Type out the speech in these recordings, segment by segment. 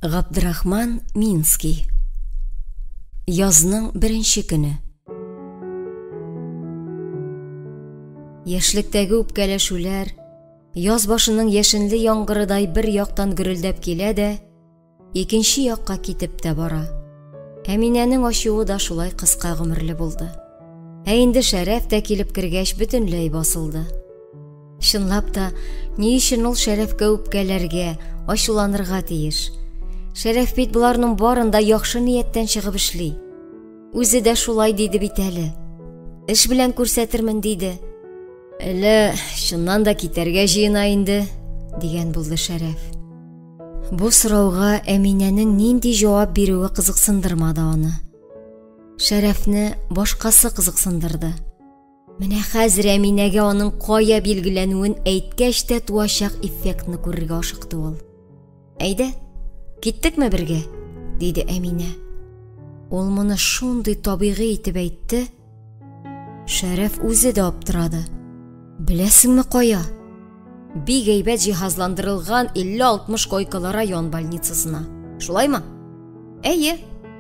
Габдрахман Минский. Язның беренче көне. Яшьлектәге үпкәләшүләр яз башының яшенле яңгырыдай бер яктан гөрелдәп килә дә, икенче якка китеп тә бара. Әминәнең ачуы да шулай кыска гомерле булды. Ә инде Шәрәф тә килеп кергәч бөтенләй басылды. Чынлап та, ни өчен ул Шәрәфкә үпкәләргә, ачуланырга тиеш? Шәрәф бит боларның барын да яхшы нияттән чыгып эшли. Үзе дә шулай диде бит әле. Эш белән күрсәтермен диде. Әллә чыннан да китәргә җыена инде, дигән булды Шәрәф. Бу сорауга Әминәнең нинди җавап бирүе кызыксындырмады аны. Шәрәфне башкасы кызыксындырды. Менә хәзер Әминәгә аның кая билгеләнүен әйткәч тә туачак эффектны күрергә ашыкты ул. Әйдә, киттекме бергә? диде Әминә. Ул моны шундый табигый итеп әйтте, Шәрәф үзе дә аптырады. Беләсеңме кая? Бик әйбәт җиһазландырылган 50-60 койкалы район больницасына. Шулаймы? Әйе,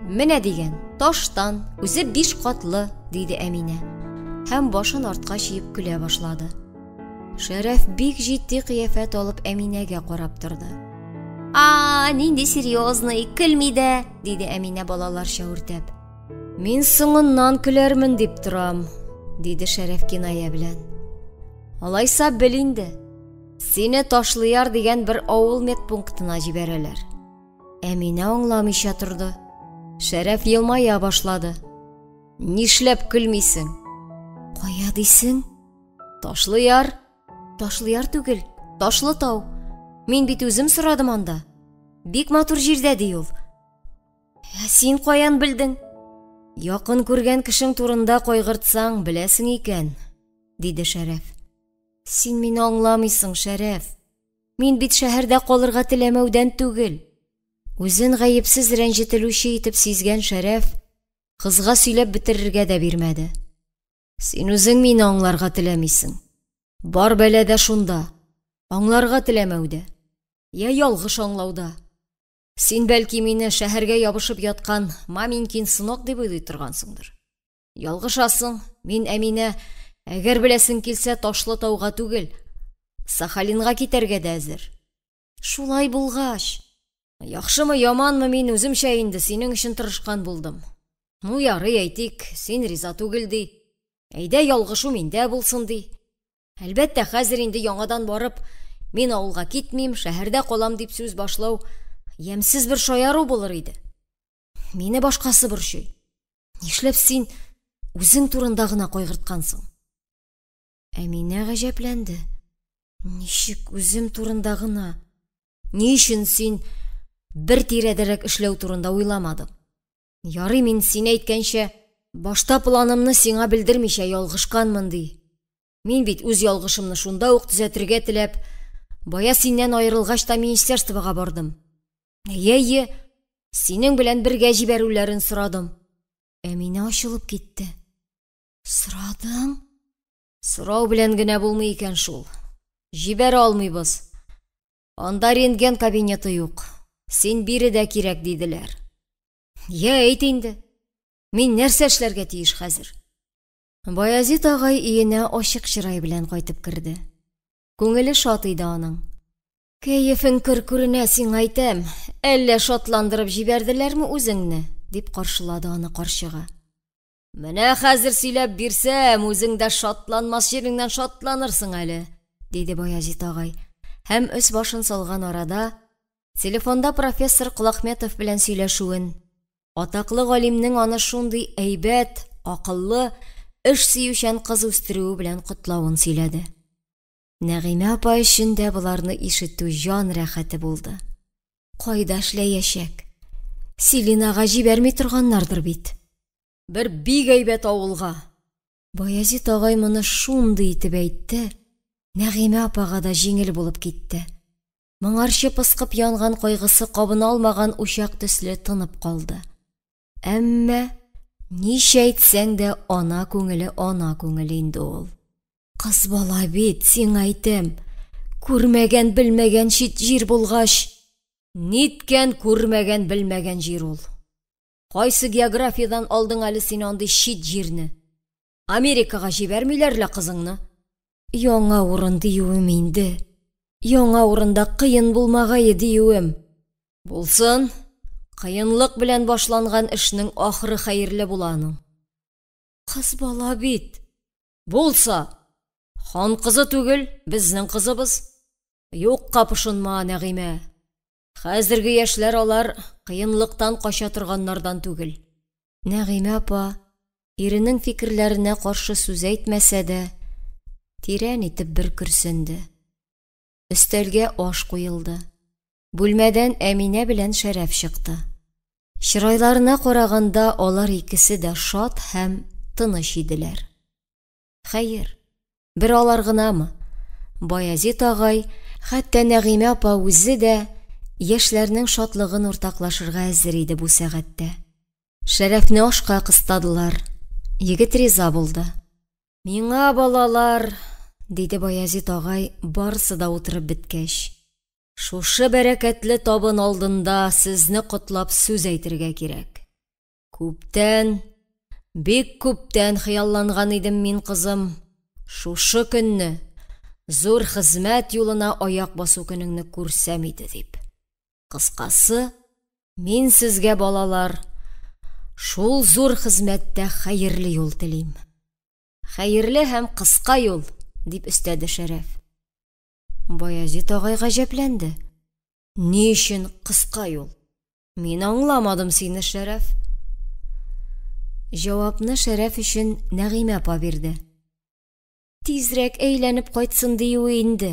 менә дигән, таштан, үзе биш катлы, диде Әминә. Һәм башын артка чөеп көлә башлады. Шәрәф бик җитди кыяфәт алып Әминәгә карап торды. А, нинди серьезный, көлми дә, диде Әминә балаларча үртәп. Мин соңыннан көләрмен дип торам, диде Шәрәф киная белән. Алайса бел инде. Сине Ташлыяр дигән бер авыл медпунктына җибәрәләр. Әминә аңламыйча торды. Шәрәф елмая башлады. Нишләп көлмисең? Кая дисең? Ташлыяр. Ташлыяр түгел, Ташлы тау. Мин бит үзем сорадым анда. Бик матур җирдә ди ул. Ә син каян белдең? Якын күргән кешең турында кайгыртсаң, беләсең икән, диде Шәрәф. Син мине аңламыйсың, Шәрәф. Мин бит шәһәрдә калырга теләмәүдән түгел. Үзен гаепсез рәнҗетелүче итеп сизгән Шәрәф кызга сөйләп бетерергә дә бирмәде. Син үзең мине аңларга теләмисең. Бар бәла дә шунда. Аңларга теләмәүдә. Я ялгыш аңлауда. Син бәлки мине шәһәргә ябышып яткан маменькин сынок дип уйлый торгансыңдыр. Ялгышасың, мин Әминә, әгәр беләсең килсә, Ташлы тауга түгел, Сахалинга китәргә дә әзер. Шулай булгач, яхшымы, яманмы, мин үземчә инде синең өчен тырышкан булдым. Ну, ярый, әйтик, син риза түгел ди. Әйдә, ялгышу миндә булсын ди. Әлбәттә, хәзер инде яңадан барып, мин авылга китмим, шәһәрдә калам дип сүз башлау ямьсез бер шаяру булыр иде. Мине башкасы борчый. Нишләп син үзең турында гына кайгырткансың? Әминә гаҗәпләнде. Ничек үзем турында гына? Ни өчен син бер тирәдәрәк эшләү турында уйламадың? Ярый, мин син әйткәнчә, башта планымны сиңа белдермичә ялгышканмын, ди. Мин бит үз ялгышымны шунда ук төзәтергә теләп, бая синнән аерылгач та министерствога бардым. Әйе, әйе, синең белән бергә җибәрүләрен сорадым. Әминә ачылып китте. Сорадың? Сорау белән генә булмый икән шул. Җибәрә алмыйбыз. Анда рентген кабинеты юк. Син биредә кирәк, диделәр. Йә, әйт инде. Мин нәрсә эшләргә тиеш хәзер? Баязит агай өенә ачык чырай белән кайтып керде. Күңеле шат иде аның. Кәефең көр күренә, сиңа әйтәм. Әллә шатландырып җибәрделәрме үзеңне? дип каршылады аны карчыгы. Менә хәзер сөйләп бирсәм, үзең дә шатланмас җиреңнән шатланырсың әле, диде Баязит агай. Һәм өс башын салган арада телефонда профессор Колахметов белән сөйләшүен, атаклы галимнең аны шундый әйбәт, акыллы, эш сөючән кыз үстерүе белән котлавын сөйләде. Нәгыймә апа өчен дә боларны ишетү җан рәхәте булды. Кайда эшләячәк? Селинага җибәрми торганнардыр бит. Бер бик әйбәт авылга. Баязит агай моны шундый итеп әйтте, Нәгыймә апага да җиңел булып китте. Моңарчы пыскып янган кайгысы кабына алмаган учак төсле тынып калды. Әмма, ничә әйтсәң дә, ана күңеле ана күңеле инде ул. Кыз бала бит, сиңа әйтәм. Күрмәгән, белмәгән чит җир булгач. Ниткән күрмәгән, белмәгән җир ул? Кайсы географиядән алдың әле син андый чит җирне? Америкага җибәрмиләр лә кызыңны. Яңа урын диюем инде. Яңа урында кыен булмагае диюем. Булсын, кыенлык белән башланган эшнең ахыры хәерле була аның. Кыз бала бит. Булса, хан кызы түгел, безнең кызыбыз. Юкка пошынма, Нәгыймә. Хәзерге яшьләр алар кыенлыктан кача торганнардан түгел. Нәгыймә апа, иренең фикерләренә каршы сүз әйтмәсә дә, тирән итеп бер көрсенде. Өстәлгә аш куелды. Бүлмәдән Әминә белән Шәрәф чыкты. Чырайларына караганда, алар икесе дә шат һәм тыныч иделәр. Хәер, бер алар гынамы? Баязит агай, хәтта Нәгыймә апа үзе дә яшьләрнең шатлыгын уртаклашырга әзер иде бу сәгатьтә. Шәрәфне ашка кыстадылар. Егет риза булды. Миңа, балалар, диде Баязит агай, барысы да утырып беткәч, шушы бәрәкәтле табын алдында сезне котлап сүз әйтергә кирәк. Күптән, бик күптән хыялланган идем мин, кызым, шушы көнне, зур хезмәт юлына аяк басу көнеңне күрсәм иде дип. Кыскасы, мин сезгә, балалар, шул зур хезмәттә хәерле юл телим. Хәерле һәм кыска юл, дип өстәде Шәрәф. Баязит агай гаҗәпләнде. Ни өчен кыска юл? Мин аңламадым сине, Шәрәф. Җавапны Шәрәф өчен Нәгыймә апа бирде. Тизрәк әйләнеп кайтсын диюе инде.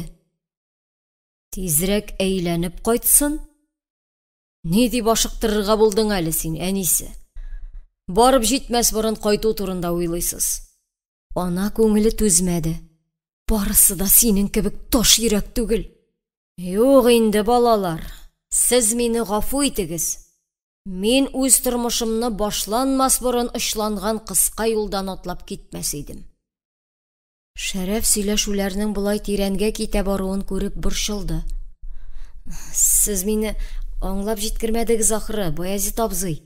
Тизрәк әйләнеп кайтсын? Ни дип ашыктырырга булдың әле син, әнисе? Барып җитмәс борын кайту турында уйлыйсыз. Ана күңеле түзмәде. Барысы да синең кебек таш йөрәк түгел. Юк инде, балалар, сез мине гафу итегез. Мин үз тормышымны башланмас борын очланган кыска юлдан атлап китмәс идем. Шәрәф сөйләшүләрнең болай тирәнгә китә баруын күреп борчылды. Сез мине аңлап җиткермәдегез ахры, Баязит абзый.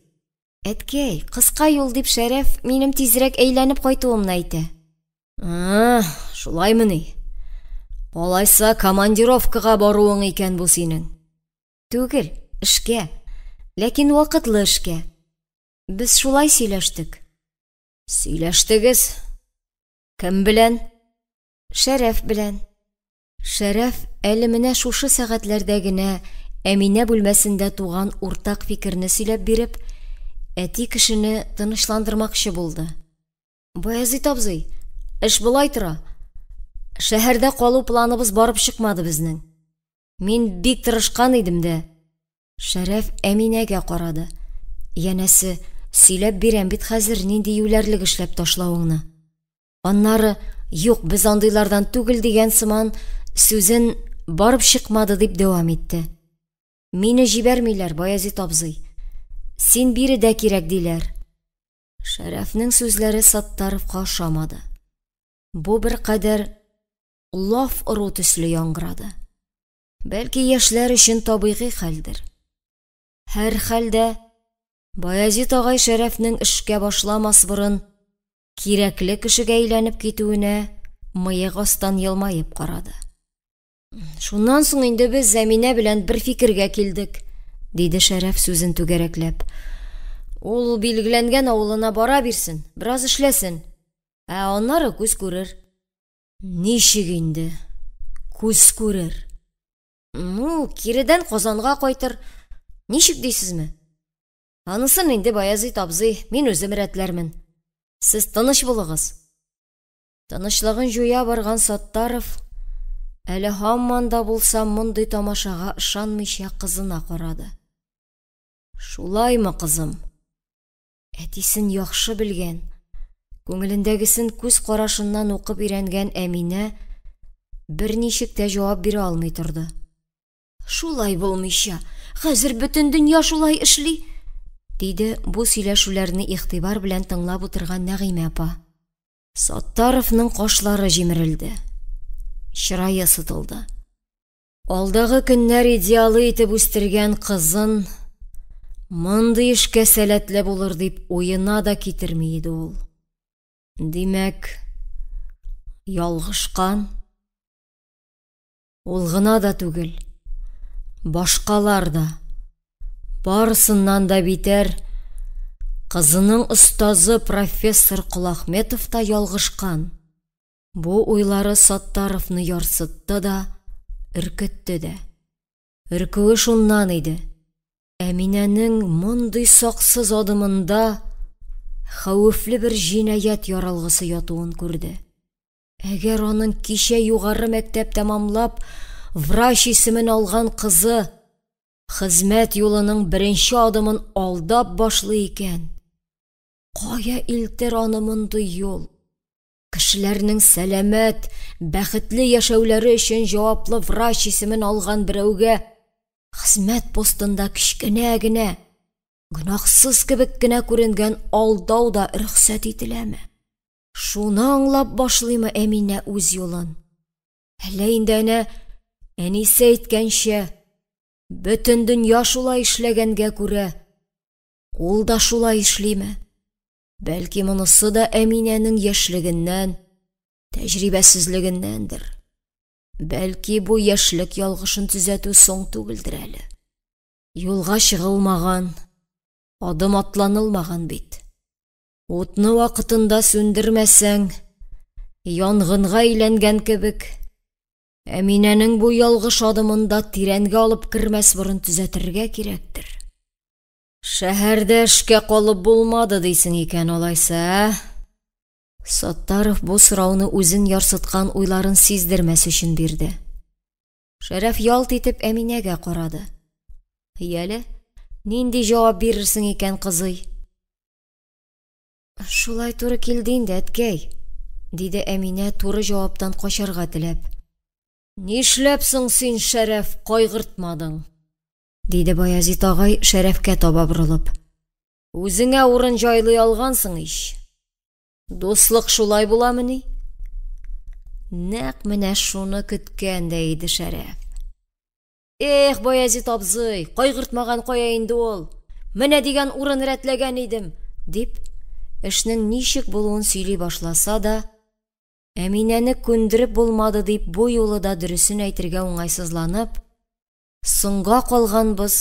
Әткәй, кыска юл дип Шәрәф минем тизрәк әйләнеп кайтуымны әйтә. А, шулаймыни? Алайса командировкага баруың икән бу синең. Түгел, эшкә. Ләкин вакытлы эшкә. Без шулай сөйләштек. Сөйләштегез? Кем белән? Шәрәф белән. Шәрәф әле менә шушы сәгатьләрдә генә Әминә бүлмәсендә туган уртак фикерне сөйләп биреп, әти кешене тынычландырмакчы булды. Баязит абзый, эш болай тора. Шәһәрдә калу планыбыз барып чыкмады безнең. Мин бик тырышкан идем дә. Шәрәф Әминәгә карады. Янәсе, сөйләп бирәм бит хәзер нинди юләрлек эшләп ташлавыңны. Аннары, юк, без андыйлардан түгел дигән сыман, сүзен барып чыкмады дип дәвам итте. Мине җибәрмиләр, Баязит абзый. Син биредә кирәк диләр. Шәрәфнең сүзләре Саттаровка ошамады. Бу беркадәр лаф ору төсле яңгырады. Бәлки яшьләр өчен табигый хәлдер. Һәрхәлдә, Баязит агай Шәрәфнең эшкә башламас борын кирәкле кешегә әйләнеп китүенә мыек астан елмаеп карады. Шуннан соң инде без Зәминә белән бер фикергә килдек, диде Шәрәф сүзен түгәрәкләп. Ул билгеләнгән авылына бара бирсен, бераз эшләсен. Ә аннары күз күрер. Ничек инде? Күз күрер. Ну, киредән Казанга кайтыр. Ничек дисезме? Анысын инде Баязит абзый, мин үзем рәтләрмен. Сез тыныч булыгыз. Тынычлыгын җуя барган Саттаров әле һаман да булса мондый тамашага ышанмыйча кызына карады. Шулаймы, кызым? Әтисен яхшы белгән, күңелендәгесен күз карашыннан укып өйрәнгән Әминә берничек тә җавап бирә алмый торды. Шулай булмыйча, хәзер бөтен дөнья шулай эшли, диде бу сөйләшүләрне игътибар белән тыңлап утырган Нәгыймә апа. Саттаровның кашлары җимерелде. Чырае сытылды. Алдагы көннәр идеалы итеп үстергән кызын мондый эшкә сәләтле булыр дип уена да китерми иде ул. Димәк, ялгышкан. Ул гына да түгел, башкалар да, барысыннан да битәр, кызының остазы профессор Колахметов та ялгышкан. Бу уйлары Саттаровны ярсытты да, өркетте дә. Өркүе шуннан иде. Әминәнең мондый саксыз адымында хәвефле бер җинаять яралгысы ятуын күрде. Әгәр аның кичә югары мәктәп тәмамлап, врач исемен алган кызы хезмәт юлының беренче адымын алдап башлый икән, кая илтер аны мондый юл? Кешеләрнең сәламәт, бәхетле яшәүләре өчен җаваплы врач исемен алган берәүгә хезмәт постында кечкенә генә, гөнаһсыз кебек кенә күренгән алдау да рөхсәт ителәме? Шуны аңлап башлыймы Әминә үз юлын? Әллә инде әнә әнисе әйткәнчә, бөтен дөнья шулай эшләгәнгә күрә, ул да шулай эшлиме? Бәлки монысы да Әминәнең яшьлегеннән, тәҗрибәсезлегеннәндер. Бәлки бу яшьлек ялгышын төзәтү соң түгелдер әле. Юлга чыгылмаган, адым атланылмаган бит. Утны вакытында сүндермәсәң, янгынга әйләнгән кебек, Әминәнең бу ялгыш адымын да тирәнгә алып кермәс борын төзәтергә кирәктер. Шәһәрдә эшкә калып булмады дисең икән алайса, ә? Саттаров бу сорауны үзен ярсыткан уйларын сиздермәс өчен бирде. Шәрәф ялт итеп Әминәгә карады. Яле, нинди җавап бирерсең икән, кызый? Шулай туры килде инде, әткәй, диде Әминә туры җаваптан качарга теләп. Нишләп соң син, Шәрәф, кайгыртмадың? диде Баязит агай, Шәрәфкә таба борылып. Үзеңә урын җайлый алгансың ич. Дуслык шулай буламыни? Нәкъ менә шуны көткән дә иде Шәрәф. Эх, Баязит абзый, кайгыртмаган кая инде ул? Менә дигән урын рәтләгән идем, дип, эшнең ничек булуын сөйли башласа да, Әминәне күндереп булмады дип бу юлы да дөресен әйтергә уңайсызланып, соңга калганбыз,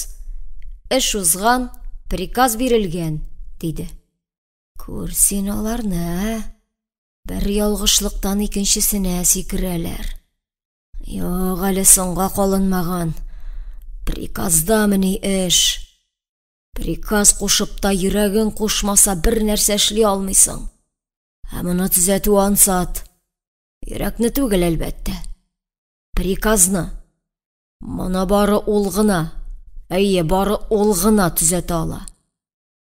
эш узган, приказ бирелгән, диде. Күр син аларны, ә? Бер ялгышлыктан икенчесенә сикерәләр. Юк, әле соңга калынмаган. Приказдамыни эш? Приказ кушып та йөрәгең кушмаса бер нәрсә эшли алмыйсың. Ә моны төзәтү ансат. Йөрәкне түгел, әлбәттә. Приказны. Моны бары ул гына, әйе, бары ул гына төзәтә ала.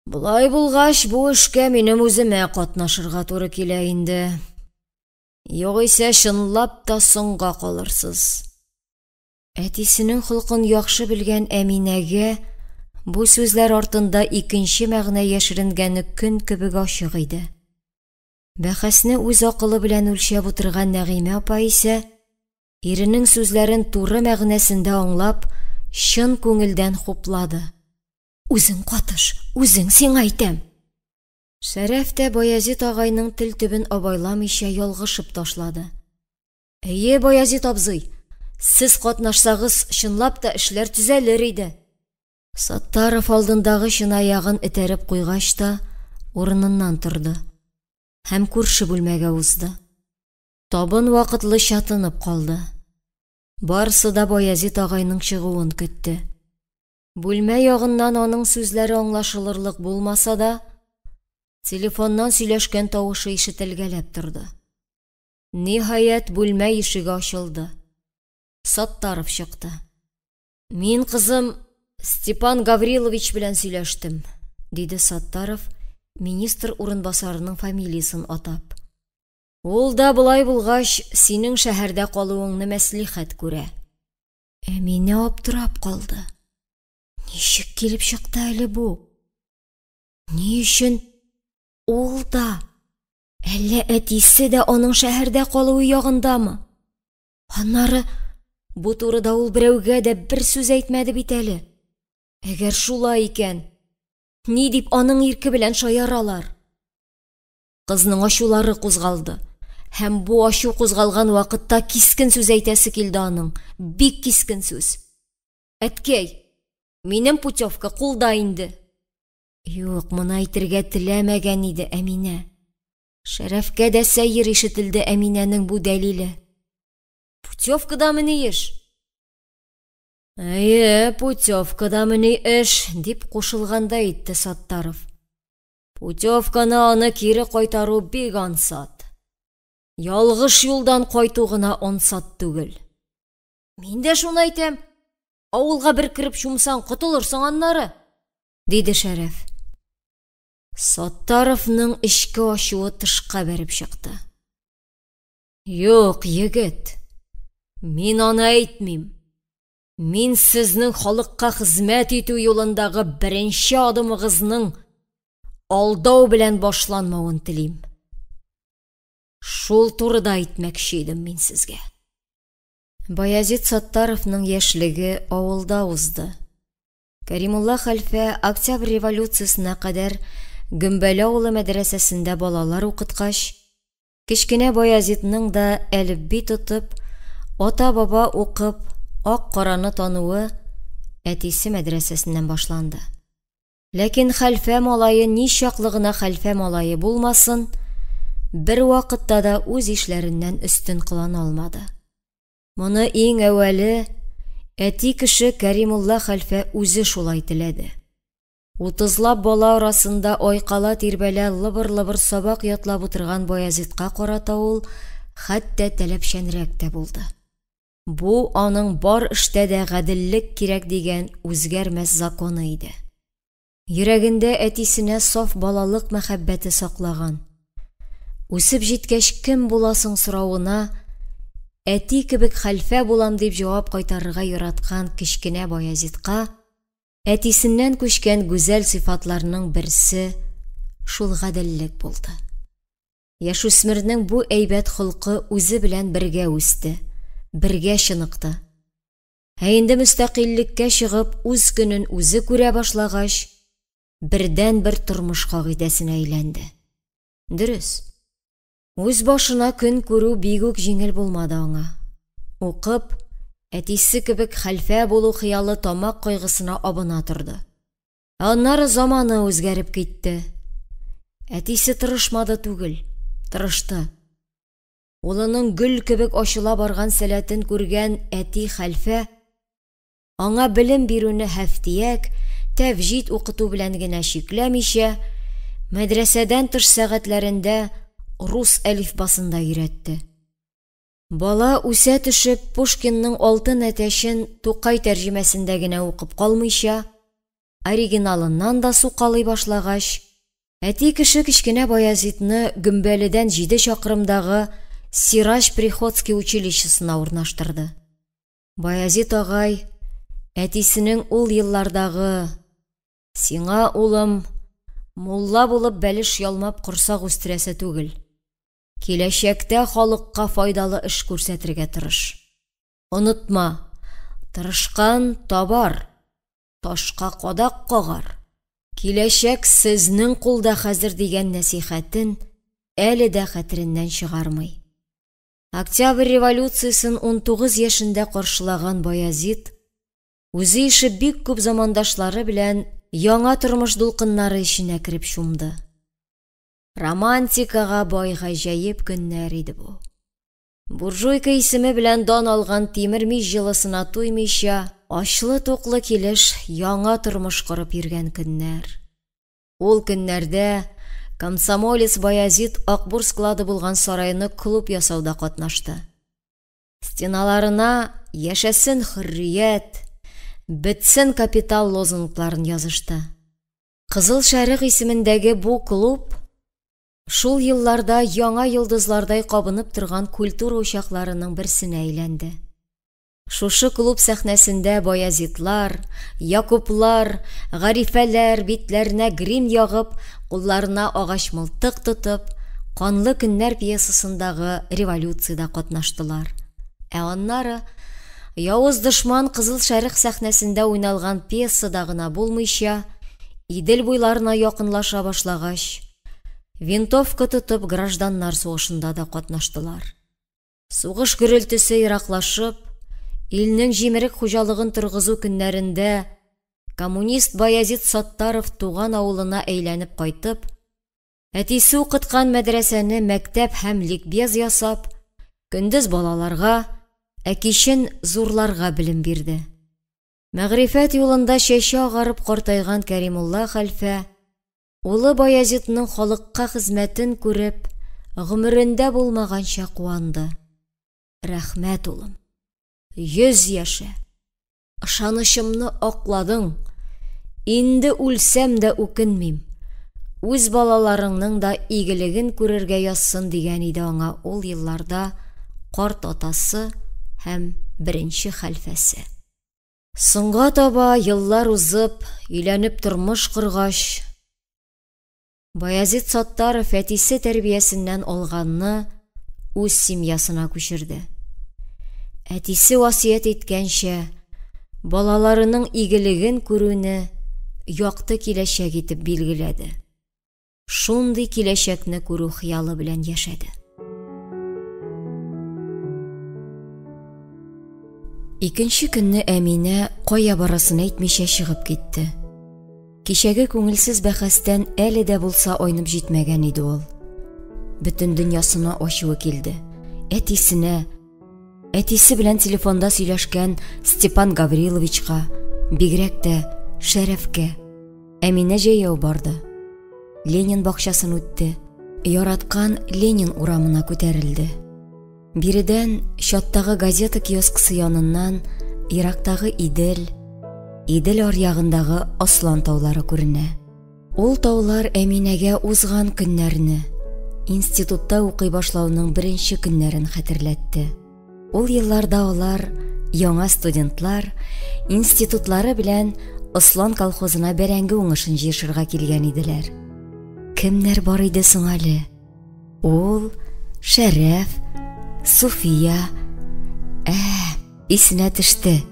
Болай булгач, бу эшкә минем үземә катнашырга туры килә инде. Югыйсә, чынлап та соңга калырсыз. Әтисенең холкын яхшы белгән Әминәгә бу сүзләр артында икенче мәгънә яшеренгәне көн кебек ачык иде. Бәхәсне үз акылы белән үлчәп утырган Нәгыймә апа исә, иренең сүзләрен туры мәгънәсендә аңлап, чын күңелдән хуплады. Үзең катыш, үзең, сиңа әйтәм! Шәрәф тә Баязит агайның тел төбен абайламыйча ялгышып ташлады. Әйе, Баязит абзый, сез катнашсагыз, чынлап та эшләр төзәлер иде. Саттаров алдындагы чынаягын этәреп куйгач та урыныннан торды һәм күрше бүлмәгә узды. Табын вакытлыча тынып калды. Барысы да Баязит агайның чыгуын көтте. Бүлмә ягыннан аның сүзләре аңлашылырлык булмаса да, телефоннан сөйләшкән тавышы ишетелгәләп торды. Ниһаять, бүлмә ишеге ачылды. Саттаров чыкты. Мин, кызым, Степан Гаврилович белән сөйләштем, диде Саттаров, министр урынбасарының фамилиясен атап. Ул да болай булгач, синең шәһәрдә калуыңны мәслихәт күрә. Әминә аптырап калды. Ничек килеп чыкты әле бу? Ни өчен ул да, әллә әтисе дә аның шәһәрдә калуы ягындамы? Аннары Бу турыда ул берәүгә дә бер сүз әйтмәде бит әле. Әгәр шулай икән, ни дип аның ирке белән шаяралар? Кызның ачулары кузгалды. Һәм бу ачу кузгалган вакытта кискен сүз әйтәсе килде аның, бик кискен сүз. Әткәй, минем путевка кулда инде. Юк, моны әйтергә теләмәгән иде Әминә. Шәрәфкә дә сәер ишетелде Әминәнең бу дәлиле. Путевкадамыни эш? Әйе, путевкадамыни эш, дип кушылгандай итте Саттаров. Путевканы аны кире кайтару бик ансат. Ялгыш юлдан кайту гына ансат түгел. Мин дә шуны әйтәм. Авылга бер кереп чумсаң, котылырсың аннары, диде Шәрәф. Саттаровның эчке ачуы тышка бәреп чыкты. Юк, егет, мин аны әйтмим. Мин сезнең халыкка хезмәт итү юлындагы беренче адымыгызның алдау белән башланмавын телим. Шул турыда әйтмәкче идем мин сезгә. Баязит Саттаровның яшьлеге авылда узды. Кәримулла хәлфә Октябрь революциясенә кадәр Гөмбәле авылы мәдрәсәсендә балалар укыткач, Кечкенә Баязитның да әлифби тотып, ата-баба укып, ак-караны тануы әтисе мәдрәсәсеннән башланды. Ләкин хәлфә малае ничаклы гына хәлфә малае булмасын, бервакытта да үз ишләреннән өстен кылана алмады. Моны иң әүвәле әти кеше Кәримулла хәлфә үзе шулай теләде. Утызлап бала арасында айкала-тирбәлә лыбыр-лыбыр сабак ятлап утырган Баязитка карата ул хәтта таләпчәнрәк тә булды. Бу аның бар эштә дә гаделлек кирәк дигән үзгәрмәс законы иде. Йөрәгендә әтисенә саф балалык мәхәббәте саклаган, үсеп җиткәч кем буласың соравына әти кебек хәлфә булам дип җавап кайтарырга яраткан кечкенә Баязитка Әтисеннән күчкән гүзәл сыйфатларның берсе шул гаделлек булды. Яшүсмернең бу әйбәт холкы үзе белән бергә үсте, бергә чыныкты. Ә инде мөстәкыйльлеккә чыгып, үз көнен үзе күрә башлагач, бердәнбер тормыш кагыйдәсенә әйләнде. Дөрес, Үз башына көн күрү бик үк җиңел булмады аңа. Укып, әтисе кебек хәлфә булу хыялы тамак кайгысына абына торды. Ә аннары заманы үзгәреп китте. Әтисе тырышмады түгел, тырышты. Улының гөл кебек ачыла барган сәләтен күргән әти хәлфә Аңа белем бирүне һәфтияк, тәвҗид укыту белән генә чикләмичә, мәдрәсәдән тыш сәгатьләрендә рус әлифбасын да өйрәтте. Бала үсә төшеп, Пушкинның Алтын әтәчен Тукай тәрҗемәсендә генә укып калмыйча, оригиналыннан да сукалый башлагач, әти кеше кечкенә Баязитны Гөмбәледән җиде чакрымдагы Сираҗ Приходский училищесына урнаштырды. Баязит агай әтисенең ул еллардагы «Сиңа, улым, мулла булып бәлеш ялмап корсак үстерәсе түгел, киләчәктә халыкка файдалы эш күрсәтергә тырыш. Онытма, тырышкан табар, ташка кадак кагар. Киләчәк сезнең кулда хәзер» дигән нәсыйхәтен әле дә хәтереннән чыгармый. Октябрь революциясен 19 яшендә каршылаган Баязит үзе ише бик күп замандашлары белән яңа тормыш дулкыннары эченә кереп чумды. Романтикага бай гаҗәеп көннәр иде бу. Буржуйка исеме белән дан алган тимер мич җылысына туймыйча, ачлы-туклы килеш яңа тормыш корып йөргән көннәр. Ул көннәрдә комсомолец Баязит акбур склады булган сарайны клуб ясауда катнашты. Стеналарына Яшәсен хөррият, бетсен капитал лозунгларын язышты. Кызыл Шәрык исемендәге бу клуб шул елларда яңа йолдызлардай кабынып торган культура учакларының берсенә әйләнде. Шушы клуб сәхнәсендә Баязитлар, Якуплар, Гарифәләр битләренә грим ягып, кулларына агач мылтык тотып, Канлы көннәр пьесасындагы революциядә катнаштылар. Ә аннары Явыз дошман Кызыл Шәрык сәхнәсендә уйналган пьесада гына булмыйча, Идел буйларына якынлаша башлагач, винтовка тотып гражданнар сугышында да катнаштылар. Сугыш гөрелтесе ераклашып, илнең җимерек хуҗалыгын торгызу көннәрендә коммунист Баязит Саттаров туган авылына әйләнеп кайтып, әтисе укыткан мәдрәсәне мәктәп һәм ликбез ясап, көндез балаларга, ә кичен зурларга белем бирде. Мәгърифәт юлында чәче агарып картайган Кәримулла хәлфә, улы Баязитның халыкка хезмәтен күреп, гомерендә булмаганча куанды. Рәхмәт, улым. 100 яшә. Ышанычымны акладың. Инде үлсәм дә үкенмим. Үз балаларыңның да игелеген күрергә язсын, дигән иде аңа ул елларда карт атасы һәм беренче хәлфәсе. Соңга таба, еллар узып, өйләнеп тормыш коргач, Баязит Саттаров әтисе тәрбиясеннән алганны үз семьясына күчерде. Әтисе васыять иткәнчә, балаларының игелеген күрүне якты киләчәк итеп билгеләде. Шундый киләчәкне күрү хыялы белән яшәде. Икенче көнне Әминә кая барасын әйтмичә чыгып китте. Кичәге күңелсез бәхәстән әле дә булса айнып җитмәгән иде ул. Бөтен дөньясына ачуы килде. Әтисенә, әтисе белән телефонда сөйләшкән Степан Гавриловичка, бигрәк тә Шәрәфкә. Әминә җәяү барды. Ленин бакчасын үтте. Яраткан Ленин урамына күтәрелде. Биредән, чаттагы газета киоскысы яныннан, ерактагы Идел, Идел аръягындагы Ослан таулары күренә. Ул таулар Әминәгә узган көннәрне, институтта укый башлауның беренче көннәрен хәтерләтте. Ул елларда алар, яңа студентлар, институтлары белән Ослан колхозына бәрәңге уңышын җыешырга килгән иделәр. Кемнәр бар иде соң әле? Ул, Шәрәф, Суфия, ә, исенә төште.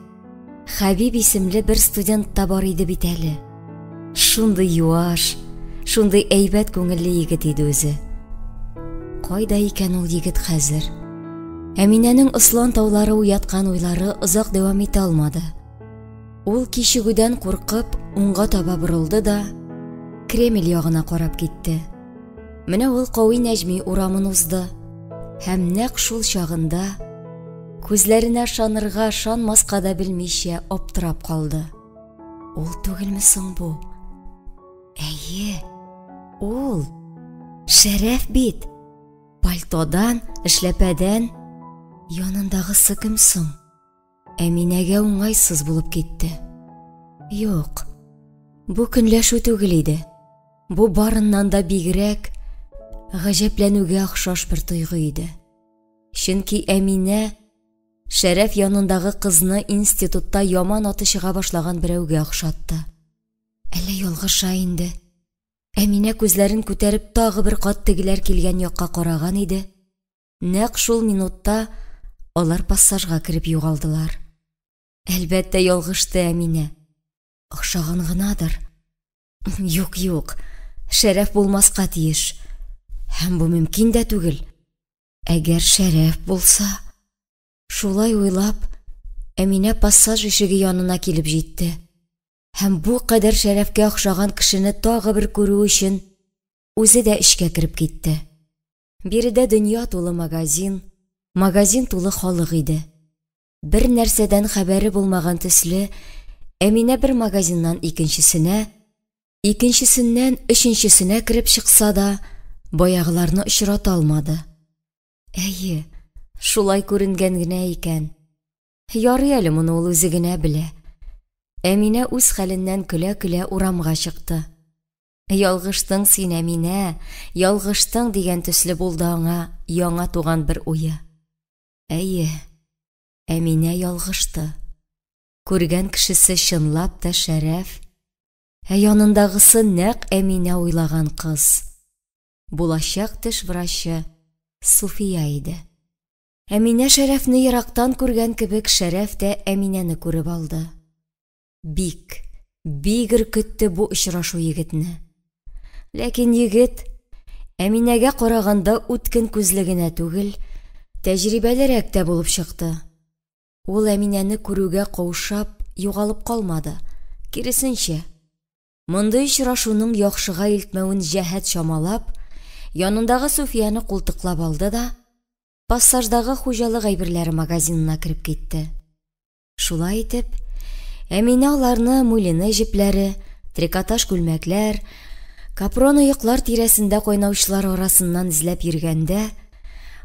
Хәбиб исемле бер студент та бар иде бит әле. Шундый юаш, шундый әйбәт күңелле егет иде үзе. Кайда икән ул егет хәзер? Әминәнең Ослан таулары уяткан уйлары озак дәвам итә алмады. Ул кичегүдән куркып, уңга таба борылды да, Кремль ягына карап китте. Менә ул Кави Нәҗми урамын узды һәм нәкъ шул чагында күзләренә ышанырга, ышанмаска да белмичә аптырап калды. Ул түгелме соң бу? Әйе, ул. Шәрәф бит. Пальтодан, эшләпәдән янындагысы кем соң? Әминәгә уңайсыз булып китте. Юк, бу көнләшү түгел иде. Бу барыннан да бигрәк гаҗәпләнүгә охшаш бер тойгы иде. Чөнки Әминә Шәрәф янындагы кызны институтта яман аты чыга башлаган берәүгә охшатты. Әллә ялгыша инде? Әминә күзләрен күтәреп тагы бер кат тегеләр килгән якка караган иде. Нәкъ шул минутта алар пассажга кереп югалдылар. Әлбәттә, ялгышты Әминә. Охшаган гынадыр. Юк, юк, Шәрәф булмаска тиеш. Һәм бу мөмкин дә түгел. Әгәр Шәрәф булса... Шулай уйлап, Әминә пассаж ишеге янына килеп җитте. Һәм бу кадәр Шәрәфкә охшаган кешене тагы бер күрү өчен үзе дә эчкә кереп китте. Биредә дөнья тулы магазин, магазин тулы халык иде. Бер нәрсәдән хәбәре булмаган төсле, Әминә бер магазиннан икенчесенә, икенчесеннән өченчесенә кереп чыкса да, баягыларны очрата алмады. Әйе, шулай күренгән генә икән. Ярый әле моны ул үзе генә белә. Әминә үз хәленнән көлә-көлә урамга чыкты. Ялгыштың син, Әминә, ялгыштың дигән төсле булды аңа яңа туган бер уе. Әйе, Әминә ялгышты. Күргән кешесе чынлап та Шәрәф, ә янындагысы нәкъ Әминә уйлаган кыз. Булачак теш врачы Суфия иде. Әминә Шәрәфне ерактан күргән кебек, Шәрәф тә Әминәне күреп алды. Бик, бик өркетте бу очрашу егетне. Ләкин егет Әминәгә караганда үткен күзле генә түгел, тәҗрибәлерәк тә булып чыкты. Ул Әминәне күрүгә каушап, югалып калмады. Киресенчә, мондый очрашуның яхшыга илтмәвен җәһәт чамалап, янындагы Суфияне култыклап алды да, пассаждагы хуҗалык әйберләре магазинына кереп китте. Шулай итеп, Әминә аларны мулине җепләре, трикотаж күлмәкләр, капрон оеклар тирәсендә кайнаучылар арасыннан эзләп йөргәндә,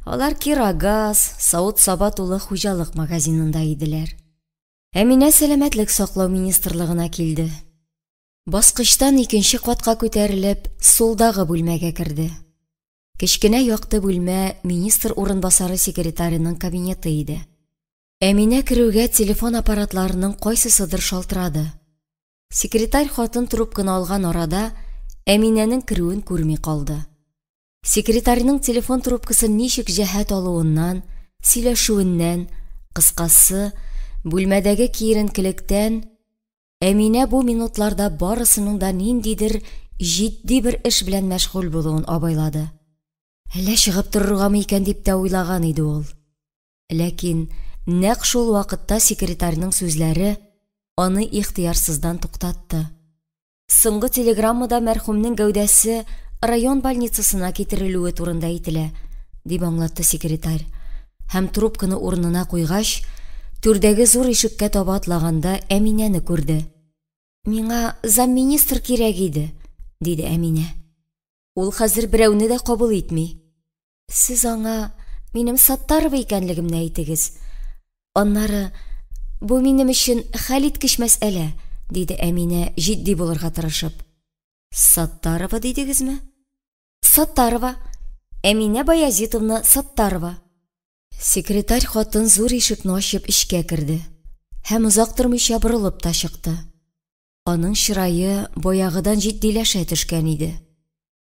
алар кирогаз, савыт-саба тулы хуҗалык магазинында иделәр. Әминә сәламәтлек саклау министрлыгына килде. Баскычтан икенче катка күтәрелеп, сулдагы бүлмәгә керде. Кечкенә якты бүлмә министр урынбасары секретареның кабинеты иде. Әминә керүгә телефон аппаратларының кайсысыдыр шалтырады. Секретарь хатын трубканы алган арада Әминәнең керүен күрми калды. Секретарьның телефон трубкасын ничек җәһәт алуыннан, сөйләшүеннән, кыскасы, бүлмәдәге киеренкелектән Әминә бу минутларда барысының да ниндидер җитди бер эш белән мәшгуль булуын абайлады. Әллә чыгып торыргамы икән дип тә уйлаган иде ул. Ләкин нәкъ шул вакытта секретарьның сүзләре аны ихтыярсыздан туктатты. Соңгы телеграммада мәрхүмнең гәүдәсе район больницасына китерелүе турында әйтелә, дип аңлатты секретарь. Һәм трубканы урынына куйгач, түрдәге зур ишеккә таба атлаганда Әминәне күрде. Миңа замминистр кирәк иде, диде Әминә. Ул хәзер берәүне дә кабул итми. Сез аңа минем Саттарова икәнлегемне әйтегез. Аннары, бу минем өчен хәлиткеч мәсьәлә, диде Әминә, җитди булырга тырышып. Саттарова дидегезме? Саттарова. Әминә Баязитовна Саттарова. Секретарь хатын зур ишекне ачып эчкә керде һәм озак тормыйча борылып та чыкты. Аның чырае баягыдан җитдиләшә төшкән иде.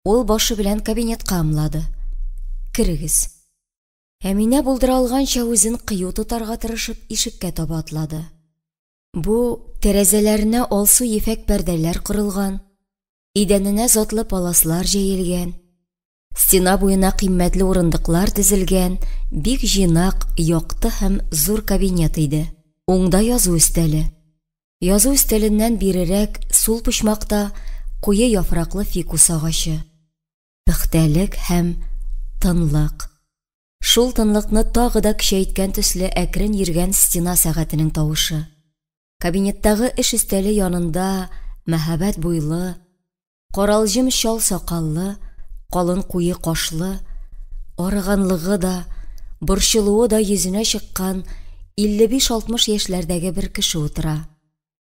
Ул башы белән кабинетка ымлады. Керегез. Әминә булдыра алганча үзен кыю тотарга тырышып ишеккә таба атлады. Бу тәрәзәләренә алсу ефәк пәрдәләр корылган, идәненә затлы паласлар җәелгән, стена буена кыйммәтле урындыклар тезелгән бик җыйнак, якты һәм зур кабинет иде. Уңда язу өстәле. Язу өстәленнән бирерәк сул почмакта куе яфраклы фикус агачы. Пөхтәлек һәм тынлык. Шул тынлыкны тагы да көчәйткән төсле әкрен йөргән стена сәгатенең тавышы. Кабинеттагы эш өстәле янында мәһабәт буйлы, каралҗым чал сакаллы, калын куе кашлы, арыганлыгы да, борчылуы да йөзенә чыккан 55-60 яшьләрдәге бер кеше утыра.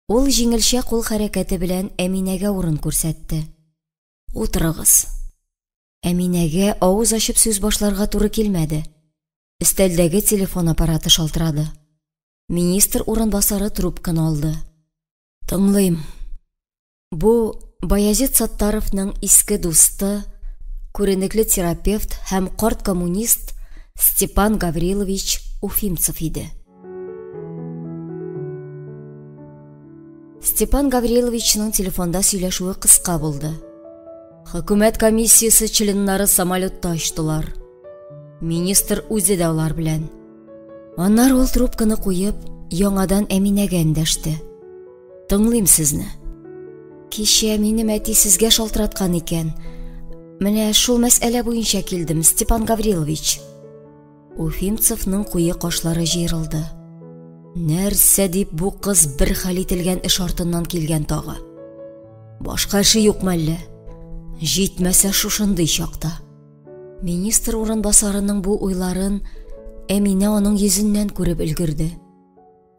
Ул җиңелчә кул хәрәкәте белән Әминәгә урын күрсәтте. Утырыгыз. Әминәгә авыз ачып сүз башларга туры килмәде. Өстәлдәге телефон аппараты шалтырады. Министр урынбасары трубканы алды. Тыңлыйм. Бу Баязит Саттаровның иске дусты, күренекле терапевт һәм карт коммунист Степан Гаврилович Уфимцев иде. Степан Гавриловичның телефонда сөйләшүе кыска булды. Хөкүмәт комиссиясе членнары самолетта очтылар. Министр үзе дә алар белән. Аннары ул трубканы куеп, яңадан Әминәгә эндәште. Тыңлыйм сезне. Кичә минем әти сезгә шалтыраткан икән. Менә шул мәсьәлә буенча килдем, Степан Гаврилович. Уфимцевның куе кашлары җыерылды. Нәрсә дип бу кыз бер хәл ителгән эш артыннан килгән тагы? Башка эше юкмы әллә? Җитмәсә шушындый чакта. Министр урынбасарының бу уйларын Әминә аның йөзеннән күреп өлгерде.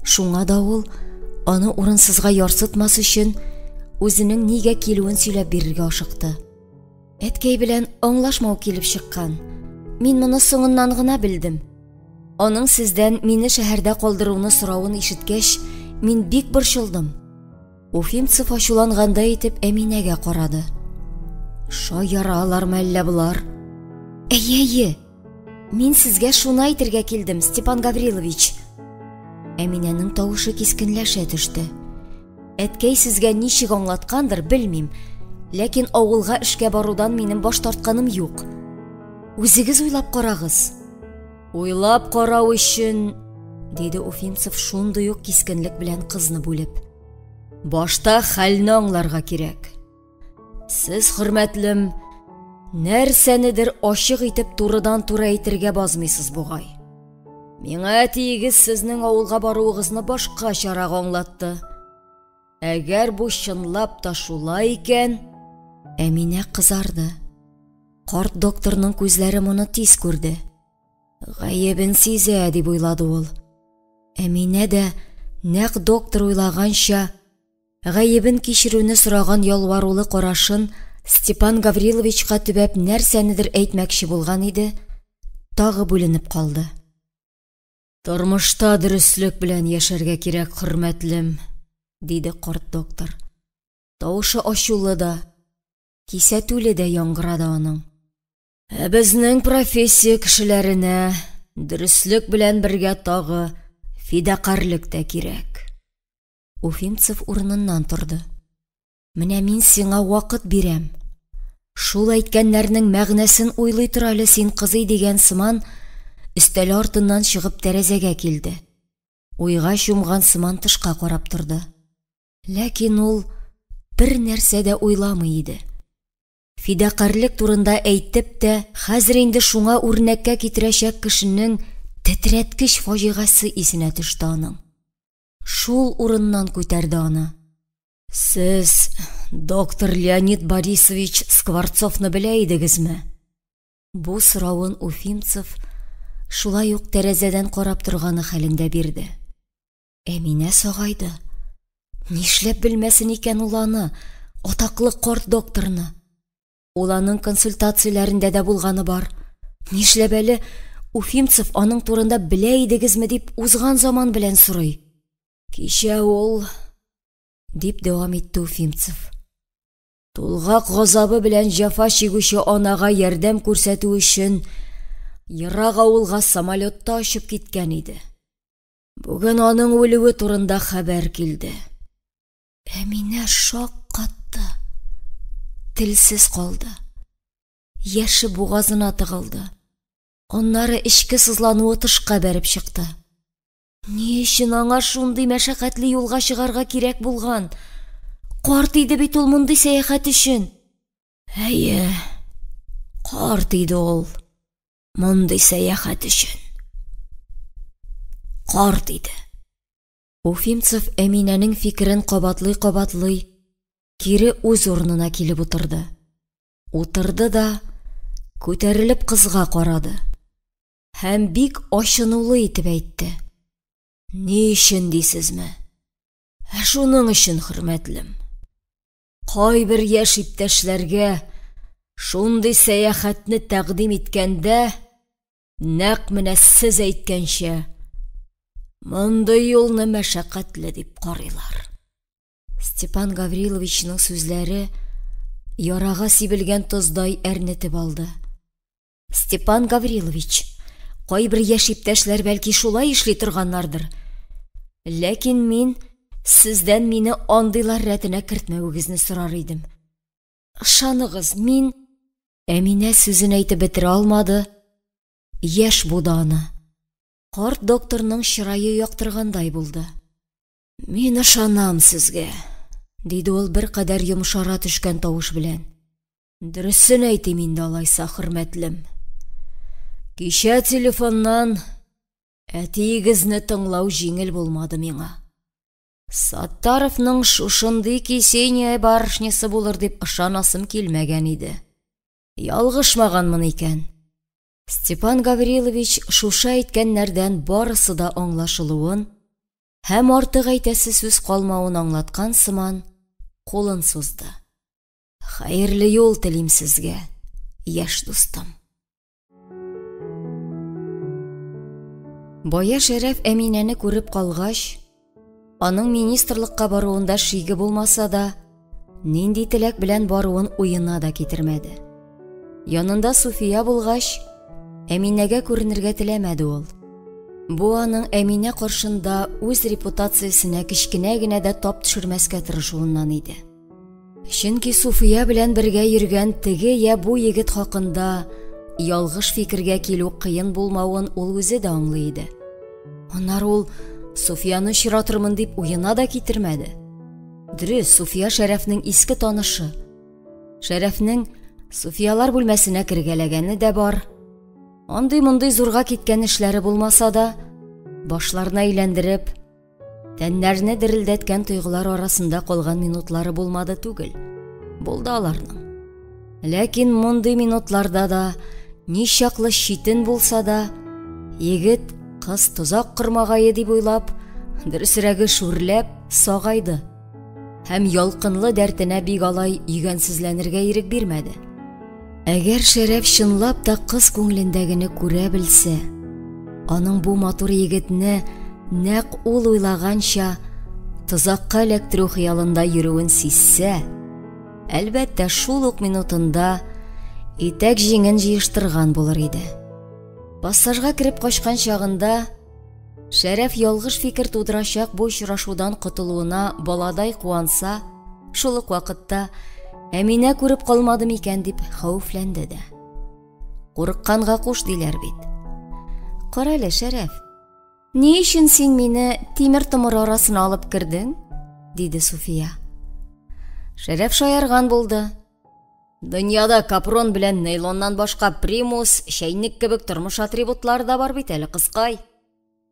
Шуңа да ул аны урынсызга ярсытмас өчен үзенең нигә килүен сөйләп бирергә ашыкты. Әткәй белән аңлашмау килеп чыккан. Мин моны соңыннан гына белдем. Аның сездән мине шәһәрдә калдыруны соравын ишеткәч, мин бик борчылдым. Уфимцев ачулангандай итеп Әминәгә карады. Шаяралармы әллә болар? Әйе, әйе. Мин сезгә шуны әйтергә килдем, Степан Гаврилович. Әминәнең тавышы кискенләшә төште. Әткәй сезгә ничек аңлаткандыр, белмим. Ләкин авылга эшкә барудан минем баш тартканым юк. Үзегез уйлап карагыз. Уйлап карау өчен, диде Уфимцев шундый ук кискенлек белән кызны бүлеп. Башта хәлне аңларга кирәк. Сез, хөрмәтлем, нәрсәнедер ачык итеп турыдан-туры әйтергә базмыйсыз бугай. Миңа әтиегез сезнең авылга баруыгызны башкачарак аңлатты. Әгәр бу чынлап та шулай икән, Әминә кызарды. Карт докторның күзләре моны тиз күрде. Гаебен сизә, дип уйлады ул. Әминә дә нәкъ доктор уйлаганча, гаебен кичерүне сораган ялварулы карашын Степан Гавриловичка төбәп нәрсәнедер әйтмәкче булган иде, тагы бүленеп калды. Тормышта дөреслек белән яшәргә кирәк, хөрмәтлем, диде карт доктор. Тавышы ачулы да, кисәтүле дә яңгырады аның. Ә безнең профессия кешеләренә дөреслек белән бергә тагы фидакарьлек тә кирәк. Уфимцев урыныннан торды. Менә мин сиңа вакыт бирәм. Шул әйткәннәрнең мәгънәсен уйлый тор әле син, кызый, дигән сыман, өстәле артыннан чыгып тәрәзәгә килде. Уйга чумган сыман тышка карап торды. Ләкин ул бер нәрсә дә уйламый иде. Фидакарьлек турында әйтеп тә, хәзер инде шуңа үрнәккә китерәчәк кешенең тетрәткеч фаҗигасе исенә төште аның. Шул урыннан күтәрде аны. Сез доктор Леонид Борисович Скворцовны белә идегезме? Бу соравын Уфимцев шулай ук тәрәзәдән карап торганы хәлендә бирде. Әминә сагайды. Нишләп белмәсен икән ул аны, атаклы карт докторны? Ул аның консультацияләрендә дә булганы бар. Нишләп әле Уфимцев аның турында белә идегезме дип узган заман белән сорый. Кичә ул, дип дәвам итте Уфимцев. Тулгак газабы белән җәфа чигүче анага ярдәм күрсәтү өчен ерак авылга самолетта очып киткән иде. Бүген аның үлүе турында хәбәр килде. Әминә шаккатты. Телсез калды. Яше бугазына тыгылды. Аннары эчке сызлануы тышка бәреп чыкты. Ни өчен аңа шундый мәшәкатьле юлга чыгарга кирәк булган? Карт иде бит ул мондый сәяхәт өчен. Әйе, карт иде ул мондый сәяхәт өчен. Карт иде. Уфимцев Әминәнең фикерен кабатлый-кабатлый кире үз урынына килеп утырды. Утырды да күтәрелеп кызга карады. Һәм бик ачынулы итеп әйтте. Ни өчен дисезме? Ә шуның өчен, хөрмәтлем. Кайбер яшь иптәшләргә шундый сәяхәтне тәкъдим иткәндә, нәкъ менә сез әйткәнчә, мондый юлны мәшәкатьле дип карыйлар. Степан Гавриловичның сүзләре ярага сибелгән тоздай әрнетеп алды. Степан Гаврилович, кайбер яшь иптәшләр бәлки шулай эшли торганнардыр. Ләкин мин сездән мине андыйлар рәтенә кертмәвегезне сорар идем. Ышаныгыз, мин... Әминә сүзен әйтеп бетерә алмады, яшь буды аны. Карт докторның чырае яктыргандай булды. Мин ышанам сезгә, диде ул беркадәр йомшара төшкән тавыш белән. Дөресен әйтим инде алайса, хөрмәтлем. Кичә телефоннан әтиегезне тыңлау җиңел булмады миңа. Саттаровның шушындый Кисения барышнясы булыр дип ышанасым килмәгән иде. Ялгышмаганмын икән. Степан Гаврилович шушы әйткәннәрдән барысы да аңлашылуын һәм артык әйтәсе сүз калмавын аңлаткан сыман кулын сузды. Хәерле юл телим сезгә, яшь дустым. Бая Шәрәф Әминәне күреп калгач, аның министрлыкка баруында шиге булмаса да, нинди теләк белән баруын уена да китермәде. Янында Суфия булгач, Әминәгә күренергә теләмәде ул. Бу аның Әминә каршында үз репутациясенә кечкенә генә дә тап төшермәскә тырышуыннан иде. Чөнки Суфия белән бергә йөргән теге я бу егет хакында ялгыш фикергә килү кыен булмавын ул үзе дә аңлый иде. Аннары ул Суфияны очратырмын дип уена да китермәде. Дөрес, Суфия Шәрәфнең иске танышы. Шәрәфнең Суфиялар бүлмәсенә кергәләгәне дә бар. Андый-мондый зурга киткән эшләре булмаса да, башларны әйләндереп, тәннәрне дерелдәткән тойгылар арасында калган минутлары булмады түгел. Булды аларның. Ләкин мондый минутларда да, ничаклы читен булса да, егет кыз тозак кормагае дип уйлап, дөресрәге шүрләп, сагайды һәм ялкынлы дәртенә бик алай йөгәнсезләнергә ирек бирмәде. Әгәр Шәрәф чынлап та кыз күңелендәгене күрә белсә, аның бу матур егетне нәкъ ул уйлаганча тозакка эләктерү хыялында йөрүен сизсә, әлбәттә, шул ук минутында итәк җиңен җыештырган булыр иде. Пассажга кереп качкан чагында Шәрәф ялгыш фикер тудырачак бу очрашудан котылуына баладай куанса, шул ук вакытта Әминә күреп калмады микән дип хәвефләнде дә. Курыкканга куш диләр бит. Карале, Шәрәф, ни өчен син мине тимер-томыр арасына алып кердең? диде Суфия. Шәрәф шаярган булды. Дөньяда капрон белән нейлоннан башка примус, чәйнек кебек тормыш атрибутлары да бар бит әле, кызкай.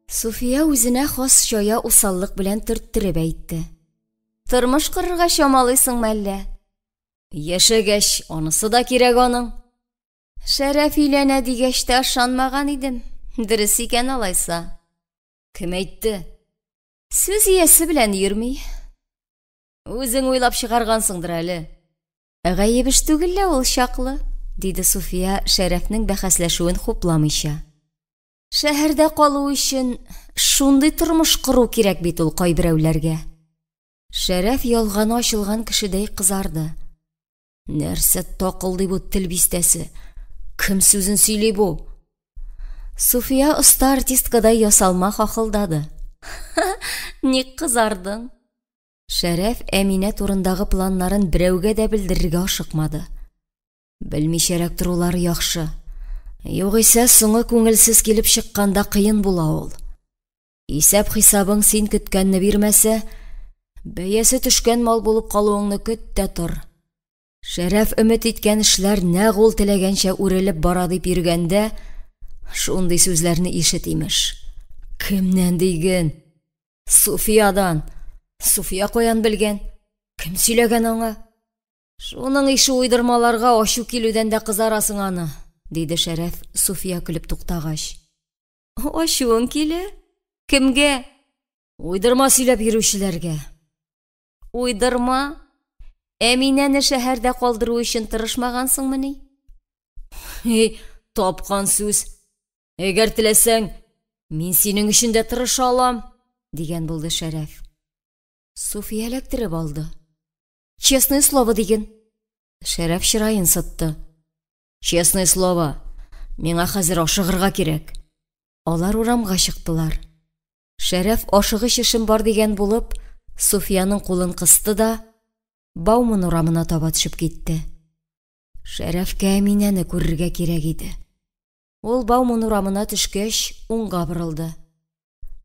Суфия үзенә хас чая усаллык белән төрттереп әйтте. Тормыш корырга чамалыйсыңмы әллә? Яшәгәч, анысы да кирәк аның. Шәрәф өйләнә дигәч тә ышанмаган идем. Дөрес икән алайса. Кем әйтте? Сүз иясе белән йөрми. Үзең уйлап чыгаргансыңдыр әле. Гаеп эш түгел лә ул чаклы, диде Суфия, Шәрәфнең бәхәсләшүен хупламыйча. Шәһәрдә калу өчен шундый тормыш кору кирәк бит ул кайберәүләргә. Шәрәф ялганы ачылган кешедәй кызарды. Нәрсә такылдый бу тел бистәсе? Кем сүзен сөйли бу? Суфия оста артисткадай ясалма хахылдады. Ник кызардың? Шәрәф Әминә турындагы планнарын берәүгә дә белдерергә ашыкмады. Белмичәрәк торулары яхшы. Югыйсә соңы күңелсез килеп чыкканда кыен була ул. Исәп-хисабың син көткәнне бирмәсә, бәясе төшкән мал булып калуыңны көт тә тор. Шәрәф өмет иткән эшләр нәкъ ул теләгәнчә үрелеп бара дип йөргәндә, шундый сүзләрне ишет имеш. Кемнән диген? Суфиядан. Суфия каян белгән? Кем сөйләгән аңа? Шуның ише уйдырмаларга ачу килүдән дә кызарасың аны, диде Шәрәф, Суфия көлеп туктагач. Ачуың килә? Кемгә? Уйдырма сөйләп йөрүчеләргә. Уйдырма? Әминәне шәһәрдә калдыру өчен тырышмагансыңмыни? Эй, тапкан сүз. Әгәр теләсәң, мин синең өчен дә тырыша алам, дигән булды Шәрәф. Суфия эләктереп алды. Честное слово диген. Шәрәф чыраен сытты. Честное слово, миңа хәзер ашыгырга кирәк. Алар урамга чыктылар. Шәрәф ашыгыч эшем бар дигән булып, Суфияның кулын кысты да, Бауман урамына таба төшеп китте. Шәрәфкә Әминәне күрергә кирәк иде. Ул Бауман урамына төшкәч, уңга борылды.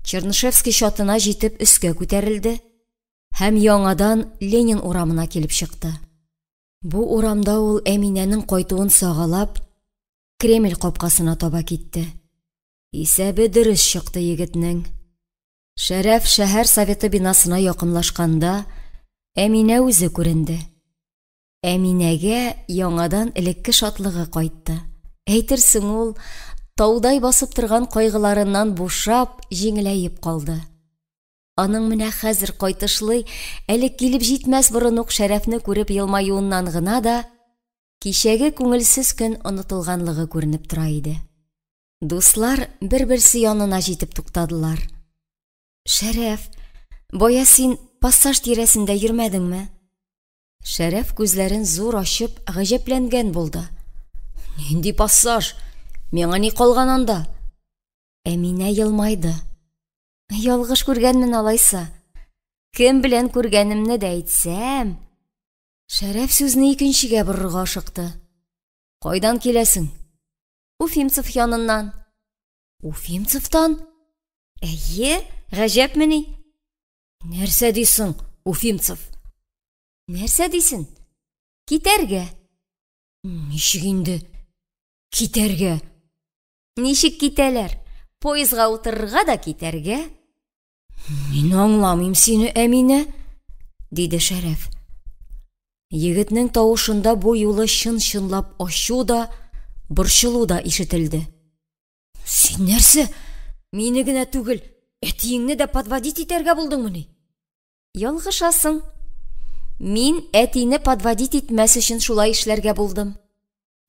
Чернышевский чатына җитеп өскә күтәрелде һәм яңадан Ленин урамына килеп чыкты. Бу урамда ул Әминәнең кайтуын сагалап, Кремль капкасына таба китте. Исәбе дөрес чыкты егетнең. Шәрәф шәһәр советы бинасына якынлашканда, Әминә үзе күренде. Әминәгә яңадан элекке шатлыгы кайтты. Әйтерсең ул, таудай басып торган кайгыларыннан бушап, җиңеләеп калды. Аның менә хәзер кайтышлый, әле килеп җитмәс борын ук Шәрәфне күреп елмаюыннан гына да кичәге күңелсез көн онытылганлыгы күренеп тора иде. Дуслар бер-берсе янына җитеп туктадылар. Шәрәф, бая син пассаж тирәсендә йөрмәдеңме? Шәрәф күзләрен зур ачып, гаҗәпләнгән булды. Нинди пассаж? Миңа ни калган анда? Әминә елмайды. Ялгыш күргәнмен алайса. Кем белән күргәнемне дә әйтсәм. Шәрәф сүзне икенчегә борырга ашыкты. Кайдан киләсең? Уфимцев яныннан. Уфимцевтан? Әйе, гаҗәпмени? Нәрсә дисең, Уфимцев? Нәрсә дисен? Китәргә. Ничек инде китәргә? Ничек китәләр? Поездга утырырга да китәргә. Мин аңламыйм сине, Әминә, диде Шәрәф. Егетнең тавышында бу юлы чын-чынлап ачу да, борчылу да ишетелде. Син нәрсә? Мине генә түгел, әтиеңне дә подводить итәргә булдыңмыни? Ялгышасың. Мин әтине подводить итмәс өчен шулай эшләргә булдым.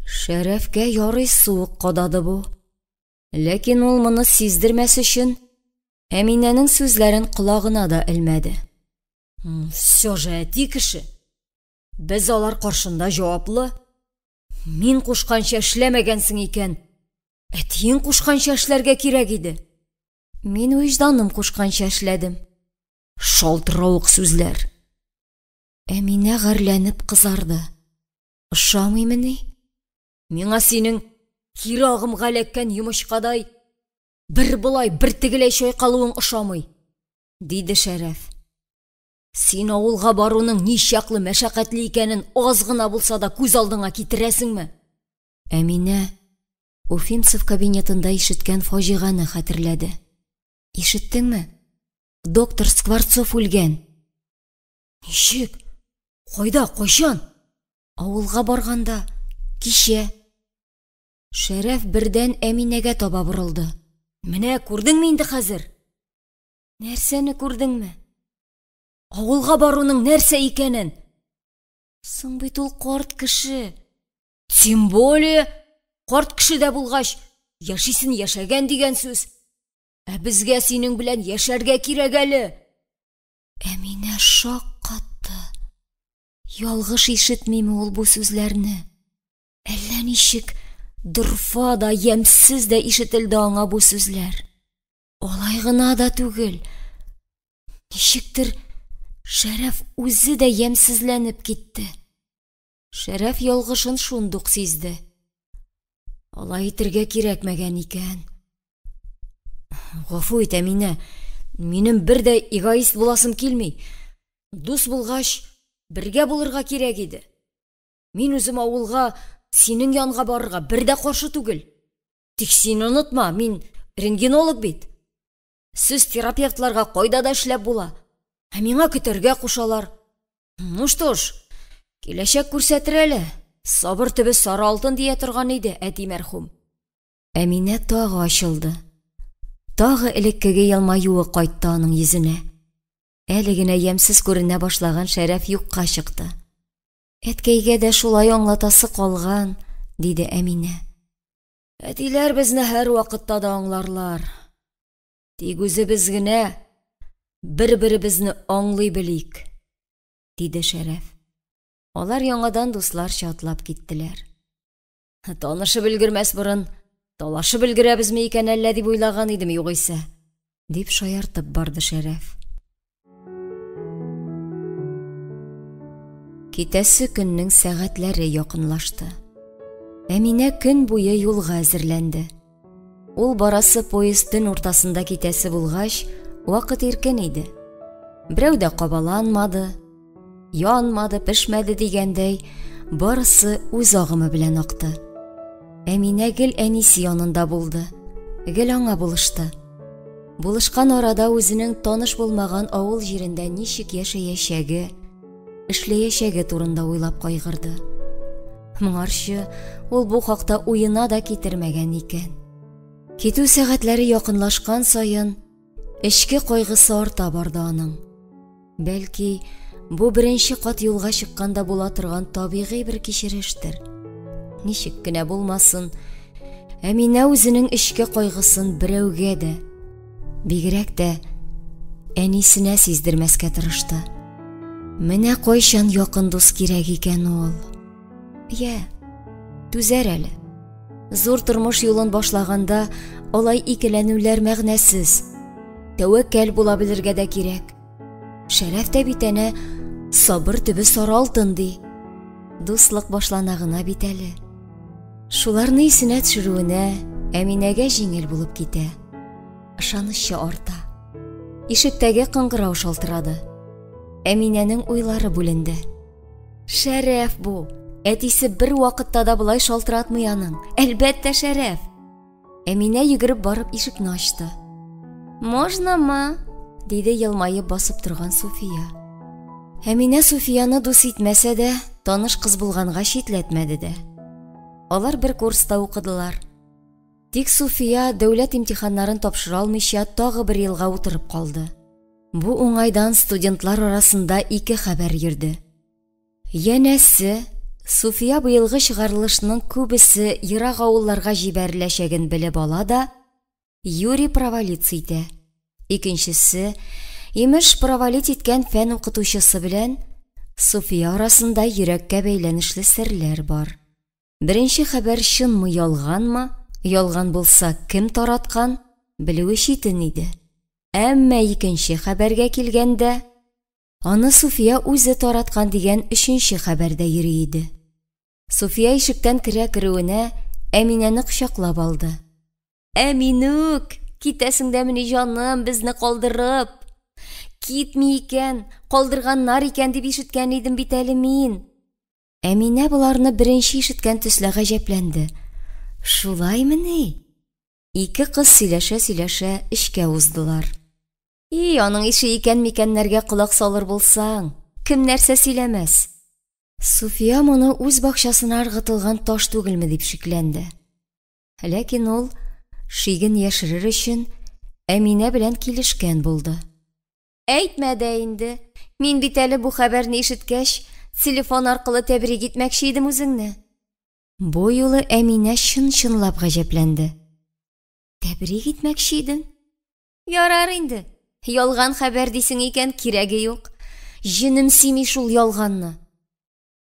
Шәрәфкә ярый суык кадады бу. Ләкин ул моны сиздермәс өчен Әминәнең сүзләрен колагына да элмәде. Все же әти кеше. Без алар каршында җаваплы. Мин кушканча эшләмәгәнсең икән, әтиең кушканча эшләргә кирәк иде. Мин вөҗданым кушканча эшләдем. Шалтыравык сүзләр. Әминә гарьләнеп кызарды. Ошамыймыни? Миңа синең кире агымга эләккән йомычкадай бер болай, бер тегеләй чайкалуың ошамый, диде Шәрәф. Син авылга баруның ничаклы мәшәкатьле икәнен аз гына булса да күз алдыңа китерәсеңме? Әминә Уфимцев кабинетында ишеткән фаҗигане хәтерләде. Ишеттеңме? Доктор Скворцов үлгән. Ничек? Кайда, кайчан? Авылга барганда, кичә. Шәрәф бердән Әминәгә таба борылды. Менә күрдеңме инде хәзер? Нәрсәне күрдеңме? Авылга баруның нәрсә икәнен? Соң бит ул карт кеше. Тем более, карт кеше дә булгач, яшисен яшәгән дигән сүз. Ә безгә синең белән яшәргә кирәк әле. Әминә шаккатты. Ялгыш ишетмиме ул бу сүзләрне? Әллә ничек дорфа да, ямьсез дә ишетелде аңа бу сүзләр. Алай гына да түгел. Ничектер Шәрәф үзе дә ямьсезләнеп китте. Шәрәф ялгышын шундук сизде. Алай итергә кирәкмәгән икән. Гафу ит, Әминә, минем бер дә эгоист буласым килми. Дус булгач, бергә булырга кирәк иде. Мин үзем авылга синең янга барырга бер дә каршы түгел. Тик син онытма, мин рентгенолог бит. Сез терапевтларга кайда да эшләп була. Ә миңа көтәргә кушалар. Ну что ж, киләчәк күрсәтер әле. Сабыр төбе сары алтын дия торган иде әти мәрхүм. Әминә тагы ачылды. Тагы элеккеге елмаюы кайтты аның йөзенә. Әле генә ямьсез күренә башлаган Шәрәф юкка чыкты. Әткәйгә дә шулай аңлатасы калган, диде Әминә. Әтиләр безне һәрвакытта да аңларлар. Тик үзебез генә бер-беребезне аңлый белик, диде Шәрәф. Алар яңадан дусларча атлап киттеләр. Танышып өлгермәс борын, талашып өлгерәбезме икән әллә дип уйлаган идем югыйсә, дип шаяртып барды Шәрәф. Китәсе көннең сәгатьләре якынлашты. Әминә көн буе юлга әзерләнде. Ул барасы поезд төн уртасында китәсе булгач, вакыт иркен иде. Берәү дә кабаланмады, Янмады, пешмәде дигәндәй, барысы үз агымы белән акты. Әминә гел әнисе янында булды, гел аңа булышты. Булышкан арада үзенең таныш булмаган авыл җирендә ничек яшәячәге, эшләячәге турында уйлап кайгырды. Моңарчы ул бу хакта уена да китермәгән икән. Китү сәгатьләре якынлашкан саен, Эчке кайгысы арта барды аның. Бәлки, бу беренче кат юлга чыкканда була торган табигый бер кичерештер. Ничек кенә булмасын, Әминә үзенең эчке кайгысын берәүгә дә, бигрәк тә әнисенә сиздермәскә тырышты. Менә кайчан якын дус кирәк икән ул. Я, түзәр әле. Зур тормыш юлын башлаганда алай икеләнүләр мәгънәсез. Тәвәккәл була белергә дә кирәк. Шәрәф тә бит әнә сабыр төбе сары алтын ди. Дуслык башлана гына бит әле. Шуларны исенә төшерүенә Әминәгә җиңел булып китә. Ышанычы арта. Ишектәге кыңгырау шалтырады. Әминәнең уйлары бүленде. Шәрәф бу. Әтисе бер вакытта да болай шалтыратмый аның. Әлбәттә, Шәрәф. Әминә йөгереп барып ишекне ачты. Можно ма? диде елмаеп басып торган Суфия. Әминә Суфияны дус итмәсә дә, таныш кыз булганга читләтмәде дә. Алар бер курста укыдылар. Тик Суфия дәүләт имтиханнарын тапшыра алмыйча тагы бер елга утырып калды. Бу уңайдан студентлар арасында ике хәбәр йөрде. Янәсе, Суфия быелгы чыгарылышның күбесе ерак авылларга җибәреләчәген белеп ала да, юри провалиться итә. Икенчесе, имеш, провалить иткән фән укытучысы белән Суфия арасында йөрәккә бәйләнешле серләр бар. Беренче хәбәр чынмы, ялганмы, ялган булса, кем тараткан, белүе читен иде. Әмма икенче хәбәргә килгәндә, аны Суфия үзе тараткан дигән өченче хәбәр дә йөри иде. Суфия ишектән керә керүенә Әминәне кочаклап алды. Әминүк, китәсең дәмени җаным, безне калдырып? Китми икән, калдырганнар икән дип ишеткән идем бит әле мин. Әминә боларны беренче ишеткән төсле гаҗәпләнде. Шулаймыни? Ике кыз сөйләшә-сөйләшә эчкә уздылар. И, аның ише икән микәннәргә колак салыр булсаң, кем нәрсә сөйләмәс. Суфия моны үз бакчасына ыргытылган таш түгелме дип шикләнде. Ләкин ул, шиген яшерер өчен, Әминә белән килешкән булды. Әйтмә дә инде. Мин бит әле бу хәбәрне ишеткәч, телефон аркылы тәбрик итмәкче идем үзеңне. Бу юлы Әминә чын-чынлап гаҗәпләнде. Тәбрик итмәкче идең? Ярар инде. Ялган хәбәр дисең икән, кирәге юк. Җенем сими шул ялганны.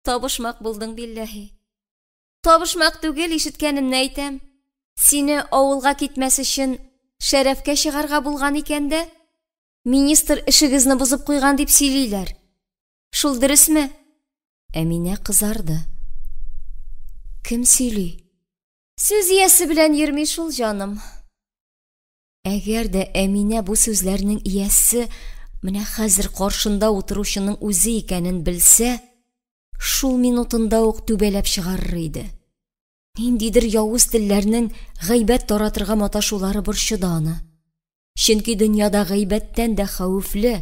Табышмак булдың билләһи. Табышмак түгел, ишеткәнемне әйтәм. Сине авылга китмәс өчен Шәрәфкә чыгарга булган икән дә, министр эшегезне бозып куйган дип сөйлиләр. Шул дөресме? Әминә кызарды. Кем сөйли? Сүз иясе белән йөрми шул, җаным. Әгәр дә Әминә бу сүзләрнең иясе менә хәзер каршында утыручының үзе икәнен белсә, шул минутында ук түбәләп чыгарыр иде. Ниндидер явыз телләрнең гайбәт таратырга маташулары борчыды аны. Чөнки дөньяда гайбәттән дә хәвефле,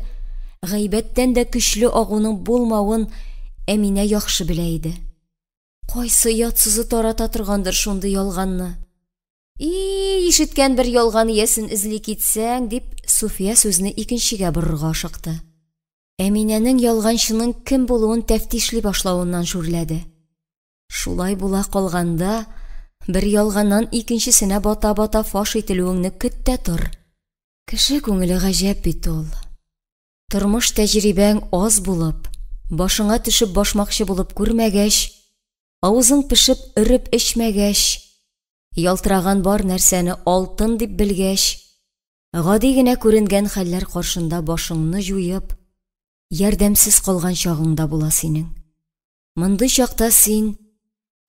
гайбәттән дә көчле агуның булмавын Әминә яхшы белә иде. Кайсы оятсызы тарата торгандыр шундый ялганны? И, ишеткән бер ялган иясен эзли китсәң, дип, Суфия сүзне икенчегә борырга ашыкты. Әминәнең ялганчының кем булуын тәфтишли башлавыннан шүрләде. Шулай була калганда, бер ялганнан икенчесенә бата-бата фаш ителүеңне көт тә тор. Кеше күңеле гаҗәп бит ул. Тормыш тәҗрибәң аз булып, башыңа төшеп башмакчы булып күрмәгәч, авызың пешеп өреп эчмәгәч, ялтыраган бар нәрсәне алтын дип белгәч, гади генә күренгән хәлләр каршында башыңны җуеп, ярдәмсез калган чагың да була синең. Мондый чакта син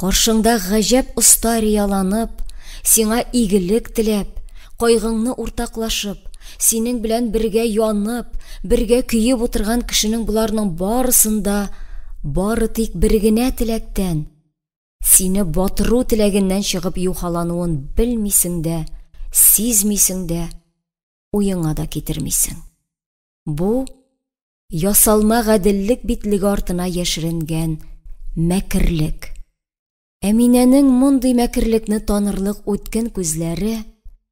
каршыңда гаҗәп оста рияланып, сиңа игелек теләп, кайгыңны уртаклашып, синең белән бергә янып, бергә көеп утырган кешенең боларның барысын да бары тик бер генә теләктән, сине батыру теләгеннән чыгып юхалануын белмисең дә, сизмисең дә, уеңа да китермисең. Бу ясалма гаделлек битлеге артына яшеренгән мәкерлек. Әминәнең мондый мәкерлекне танырлык үткен күзләре,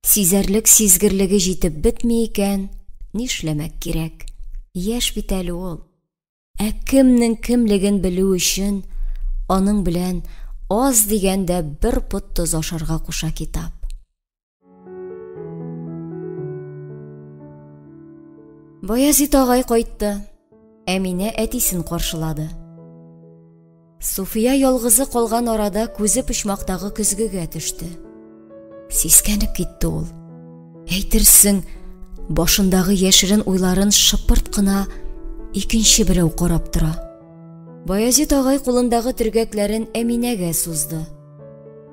сизәрлек сизгерлеге җитеп бетми икән, нишләмәк кирәк? Яшь бит әле ул. Ә кемнең кемлеген белү өчен аның белән аз дигәндә бер пот тоз ашарга куша китап. Баязит агай кайтты. Әминә әтисен каршылады. Суфия ялгызы калган арада күзе почмактагы көзгегә төште. Сискәнеп китте ул. Әйтерсең, башындагы яшерен уйларын шыпырт кына икенче берәү карап тора. Баязит агай кулындагы төргәкләрен Әминәгә сузды.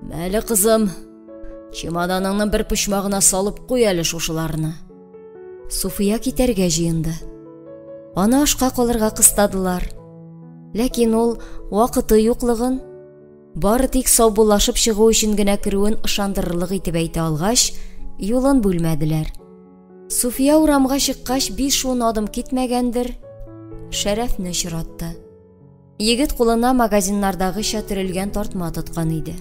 Мәле, кызым, чемоданыңның бер почмагына салып куй әле шушыларны. Суфия китәргә җыенды. Аны ашка калырга кыстадылар. Ләкин ул вакыты юклыгын, бары тик саубуллашып чыгу өчен генә керүен ышандырырлык итеп әйтә алгач, юлын бүлмәделәр. Суфия урамга чыккач 5-10 адым китмәгәндер, Шәрәфне очратты. Егет кулына магазиннардагыча төрелгән тартма тоткан иде.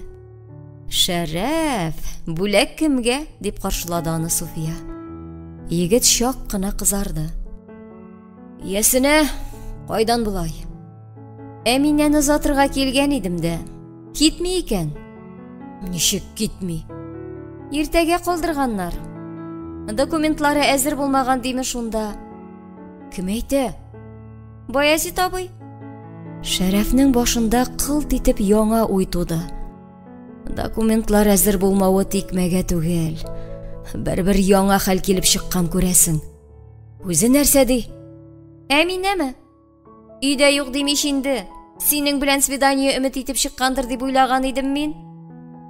Шәрәф, бүләк кемгә? дип каршылады аны Суфия. Егет чак кына кызарды. Ясенә, кайдан болай? Әминәне озатырга килгән идем дә. Китми икән. Ничек китми? Иртәгә калдырганнар. Документлары әзер булмаган диме шунда. Кем әйтә? Баязит абый. Шәрәфнең башында кылт итеп яңа уй туды. Документлар әзер булмавы тикмәгә түгел. Бер-бер яңа хәл килеп чыккан күрәсең. Үзе нәрсә ди? Әминәме? Өйдә юк димеш инде. Синең белән свидание өмет итеп чыккандыр дип уйлаган идем мин.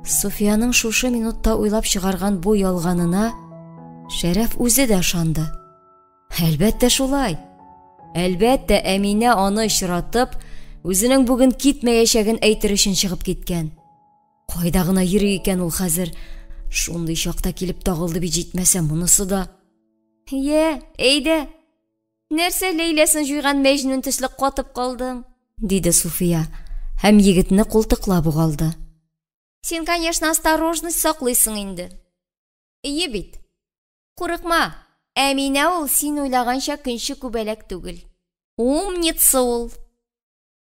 Софияның шушы минутта уйлап чыгарган бу ялганына Шәрәф үзе дә ышанды. Әлбәттә шулай. Әлбәттә, Әминә аны очратып, үзенең бүген китмәячәген әйтер өчен чыгып киткән. Кайда гына йөри икән ул хәзер? Шундый чакта килеп тагылды бит җитмәсә монысы да. Йә, әйдә. Нәрсә Ләйләсен җуйган Мәҗнүн төсле катып калдың? диде Суфия һәм егетне култыклап ук алды. Син, конечно, осторожность саклыйсың инде. Ие бит. Курыкма, Әминә ул син уйлаганча көнче күбәләк түгел. Умница ул.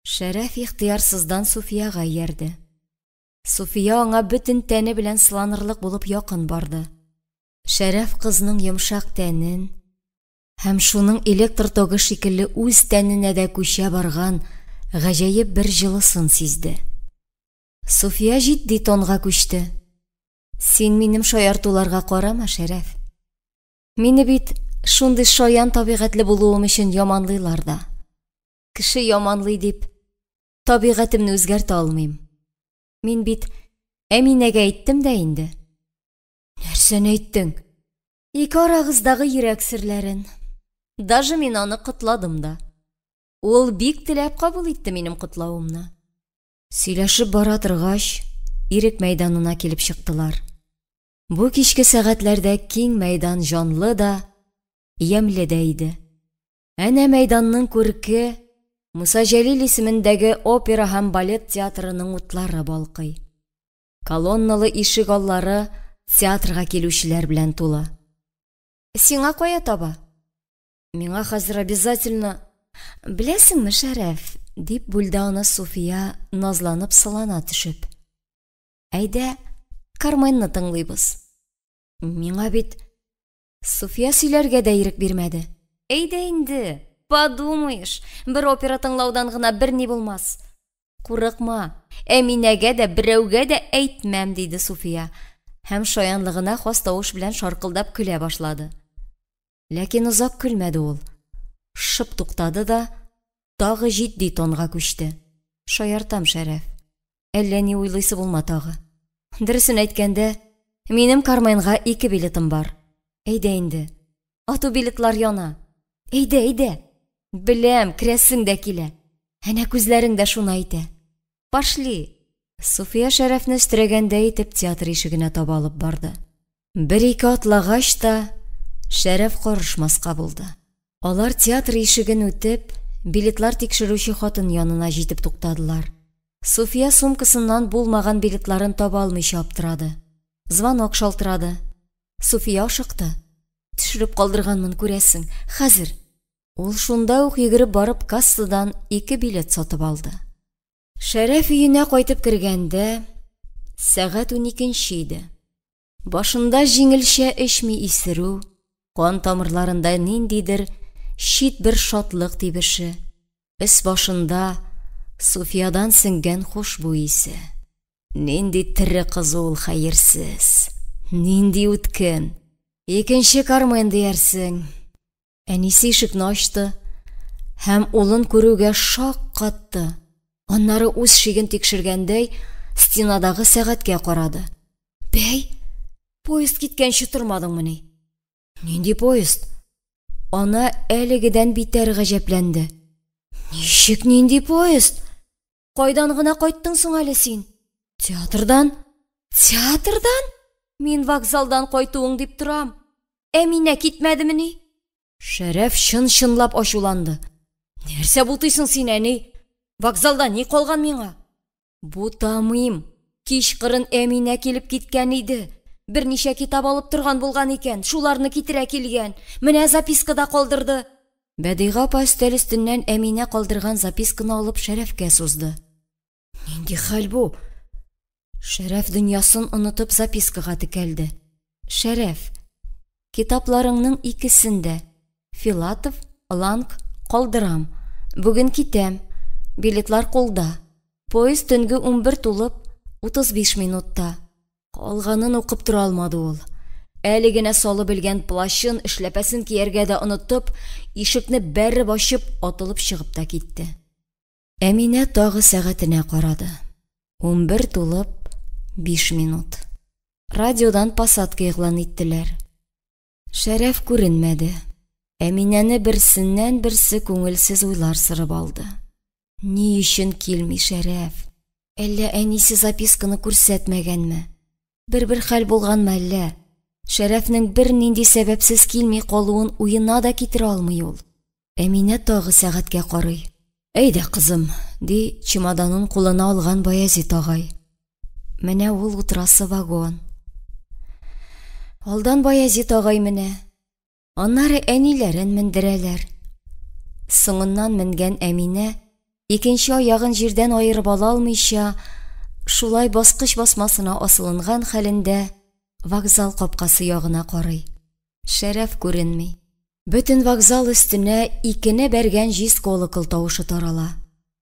Шәрәф ихтыярсыздан Суфияга иярде. Суфия аңа бөтен тәне белән сыланырлык булып якын барды. Шәрәф кызның йомшак тәнен һәм шуның электр тогы шикелле үз тәненә дә күчә барган гаҗәеп бер җылысын сизде. Суфия җитди тонга күчте. Син минем шаяртуларга карама, Шәрәф. Мине бит шундый шаян табигатьле булуым өчен яманлыйлар да. Кеше яманлый дип, табигатемне үзгәртә алмыйм. Мин бит Әминәгә әйттем дә инде. Нәрсәне әйттең? Ике арагыздагы йөрәк серләрен. Даже мин аны котладым да. Ул бик теләп кабул итте минем котлавымны. Сөйләшеп бара торгач, Ирек мәйданына килеп чыктылар. Бу кичке сәгатьләрдә киң мәйдан җанлы да, ямьле дә иде. Әнә мәйданның күрке Муса Җәлил исемендәге опера һәм балет театрының утлары балкый. Колонналы ишек аллары театрга килүчеләр белән тулы. Сиңа кая таба? Миңа хәзер обязательно... Беләсеңме, Шәрәф, дип бүлде аны Суфия, назланып сылана төшеп. Әйдә, Карменны тыңлыйбыз. Миңа бит Суфия сөйләргә дә ирек бирмәде. Әйдә инде, подумаешь, бер опера тыңлаудан гына берни булмас. Курыкма, Әминәгә дә, берәүгә дә әйтмәм, диде Суфия һәм шаянлыгына хас тавыш белән шаркылдап көлә башлады. Ләкин озак көлмәде ул. Шып туктады да, тагы җитди тонга күчте. Шаяртам, Шәрәф. Әллә ни уйлыйсы булма тагы. Дөресен әйткәндә, минем Карменга ике билетым бар. Әйдә инде. Ату билетлар яна. Әйдә, әйдә. Беләм, керәсең дә килә. Әнә күзләрең дә шуны әйтә. Пошли. Суфия Шәрәфне өстерәгәндәй итеп театр ишегенә таба алып барды. Бер-ике атлагач та, Шәрәф карышмаска булды. Алар театр ишеген үтеп, билетлар тикшерүче хатын янына җитеп туктадылар. Суфия сумкасыннан булмаган билетларын таба алмыйча аптырады. Звонок шалтырады. Суфия ашыкты. Төшереп калдырганмын, күрәсең. Хәзер. Ул шунда ук йөгереп барып кассадан ике билет сатып алды. Шәрәф өенә кайтып кергәндә, сәгать уникенче иде. Башында җиңелчә эчми исерү, кан тамырларында ниндидер чит бер шатлык тибеше, өс башында Суфиядан сеңгән хушбуй исе. Нинди тере кыз ул хәерсез. Нинди үткен. Икенче Кармен диярсең. Әнисе ишекне ачты һәм улын күрүгә шак катты. Аннары үз шиген тикшергәндәй, стенадагы сәгатькә карады. Бәй, поезд киткәнче тормадыңмыни? Нинди поезд? Ана әлегедән битәр гаҗәпләнде. Ничек нинди поезд? Кайдан гына кайттың соң әле син? Театрдан? Театрдан? Мин вокзалдан кайтуың дип торам. Әминә китмәдемени? Шәрәф чын-чынлап ачуланды. Нәрсә бутыйсың син, әни? Вокзалда ни калган миңа? Бутамыйм. Кичкырын Әминә килеп киткән иде. Берничә китап алып торган булган икән, шуларны китерә килгән. Менә записка да калдырды. Бәдыйга апа өстәл өстеннән Әминә калдырган записканы алып Шәрәфкә сузды. Нинди хәл бу? Шәрәф дөньясын онытып запискага текәлде. Шәрәф, китапларыңның икесен дә, Филатов, Ланг, калдырам. Бүген китәм. Билетлар кулда. Поезд төнге 11 тулып, 35 минутта. Калганын укып тора алмады ул. Әле генә салып элгән плащын, эшләпәсен кияргә дә онытып, ишекне бәреп ачып, атылып чыгып та китте. Әминә тагы сәгатенә карады. 11 тулып, 5 минут. Радиодан посадка игълан иттеләр. Шәрәф күренмәде. Әминәне берсеннән-берсе күңелсез уйлар сырып алды. Ни өчен килми Шәрәф? Әллә әнисе записканы күрсәтмәгәнме? Бер-бер хәл булганмы әллә? Шәрәфнең бернинди сәбәпсез килми калуын уена да китерә алмый ул. Әминә тагы сәгатькә карый. Әйдә, кызым, ди чемоданын кулына алган Баязит агай. Менә ул утырасы вагон. Алдан Баязит агай менә. Аннары әниләрен мендерәләр. Соңыннан менгән Әминә, икенче аягын җирдән аерып ала алмыйча, шулай баскыч басмасына асылынган хәлендә вокзал капкасы ягына карый. Шәрәф күренми. Бөтен вокзал өстенә икене бәргән җиз колокол тавышы тарала.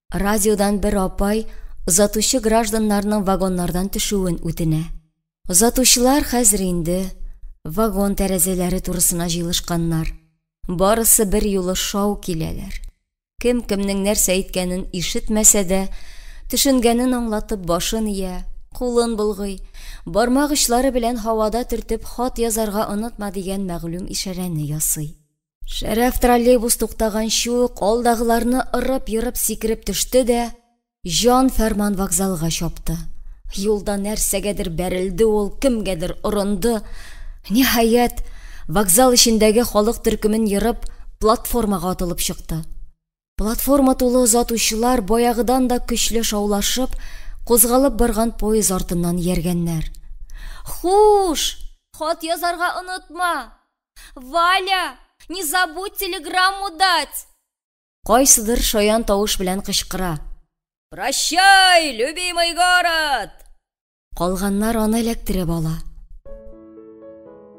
Радиодан бер апай озатучы гражданнарның вагоннардан төшүен үтенә. Озатучылар хәзер инде вагон тәрәзәләре турысына җыелышканнар. Барысы бер юлы шау киләләр. Кем кемнең нәрсә әйткәнен ишетмәсә дә, төшенгәнен аңлатып башын ия, кулын болгый, бармак очлары белән һавада төртеп хат язарга онытма дигән мәгълүм ишарәне ясый. Шәрәф троллейбус туктаганчы ук алдагыларны ырып-ерып сикереп төште дә, җан фәрман вокзалга чапты. Юлда нәрсәгәдер бәрелде ул, кемгәдер орынды. Ниһаять, вокзал эчендәге халык төркемен ерып, платформага атылып чыкты. Платформа тулы озатучылар баягыдан да көчле шаулашып, кузгалып барган поезд артыннан ияргәннәр. Хуш! Хат язарга онытма! Валя, не забудь телеграмму дать! Кайсыдыр шаян тавыш белән кычкыра. Прощай, любимый город! Калганнар аны эләктереп ала.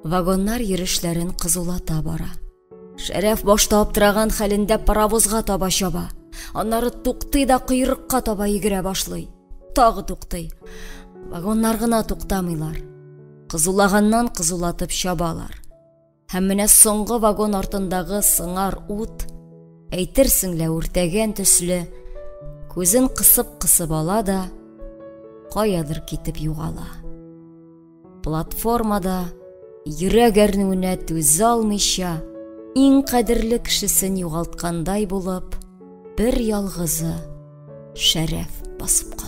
Вагоннар йөрешләрен кызулата бара. Шәрәф башта аптыраган хәлендә паровозга таба чаба. Аннары туктый да койрыкка таба йөгерә башлый. Тагы туктый. Вагоннар гына туктамыйлар. Кызулаганнан кызулатып чабалар. Һәм менә соңгы вагон артындагы сыңар ут, әйтерсең лә үртәгән төсле, күзен кысып-кысып ала да, каядыр китеп югала. Платформада йөрәк әрнүенә түзә алмыйча, иң кадерле кешесен югалткандай булып, бер ялгызы Шәрәф басып кала.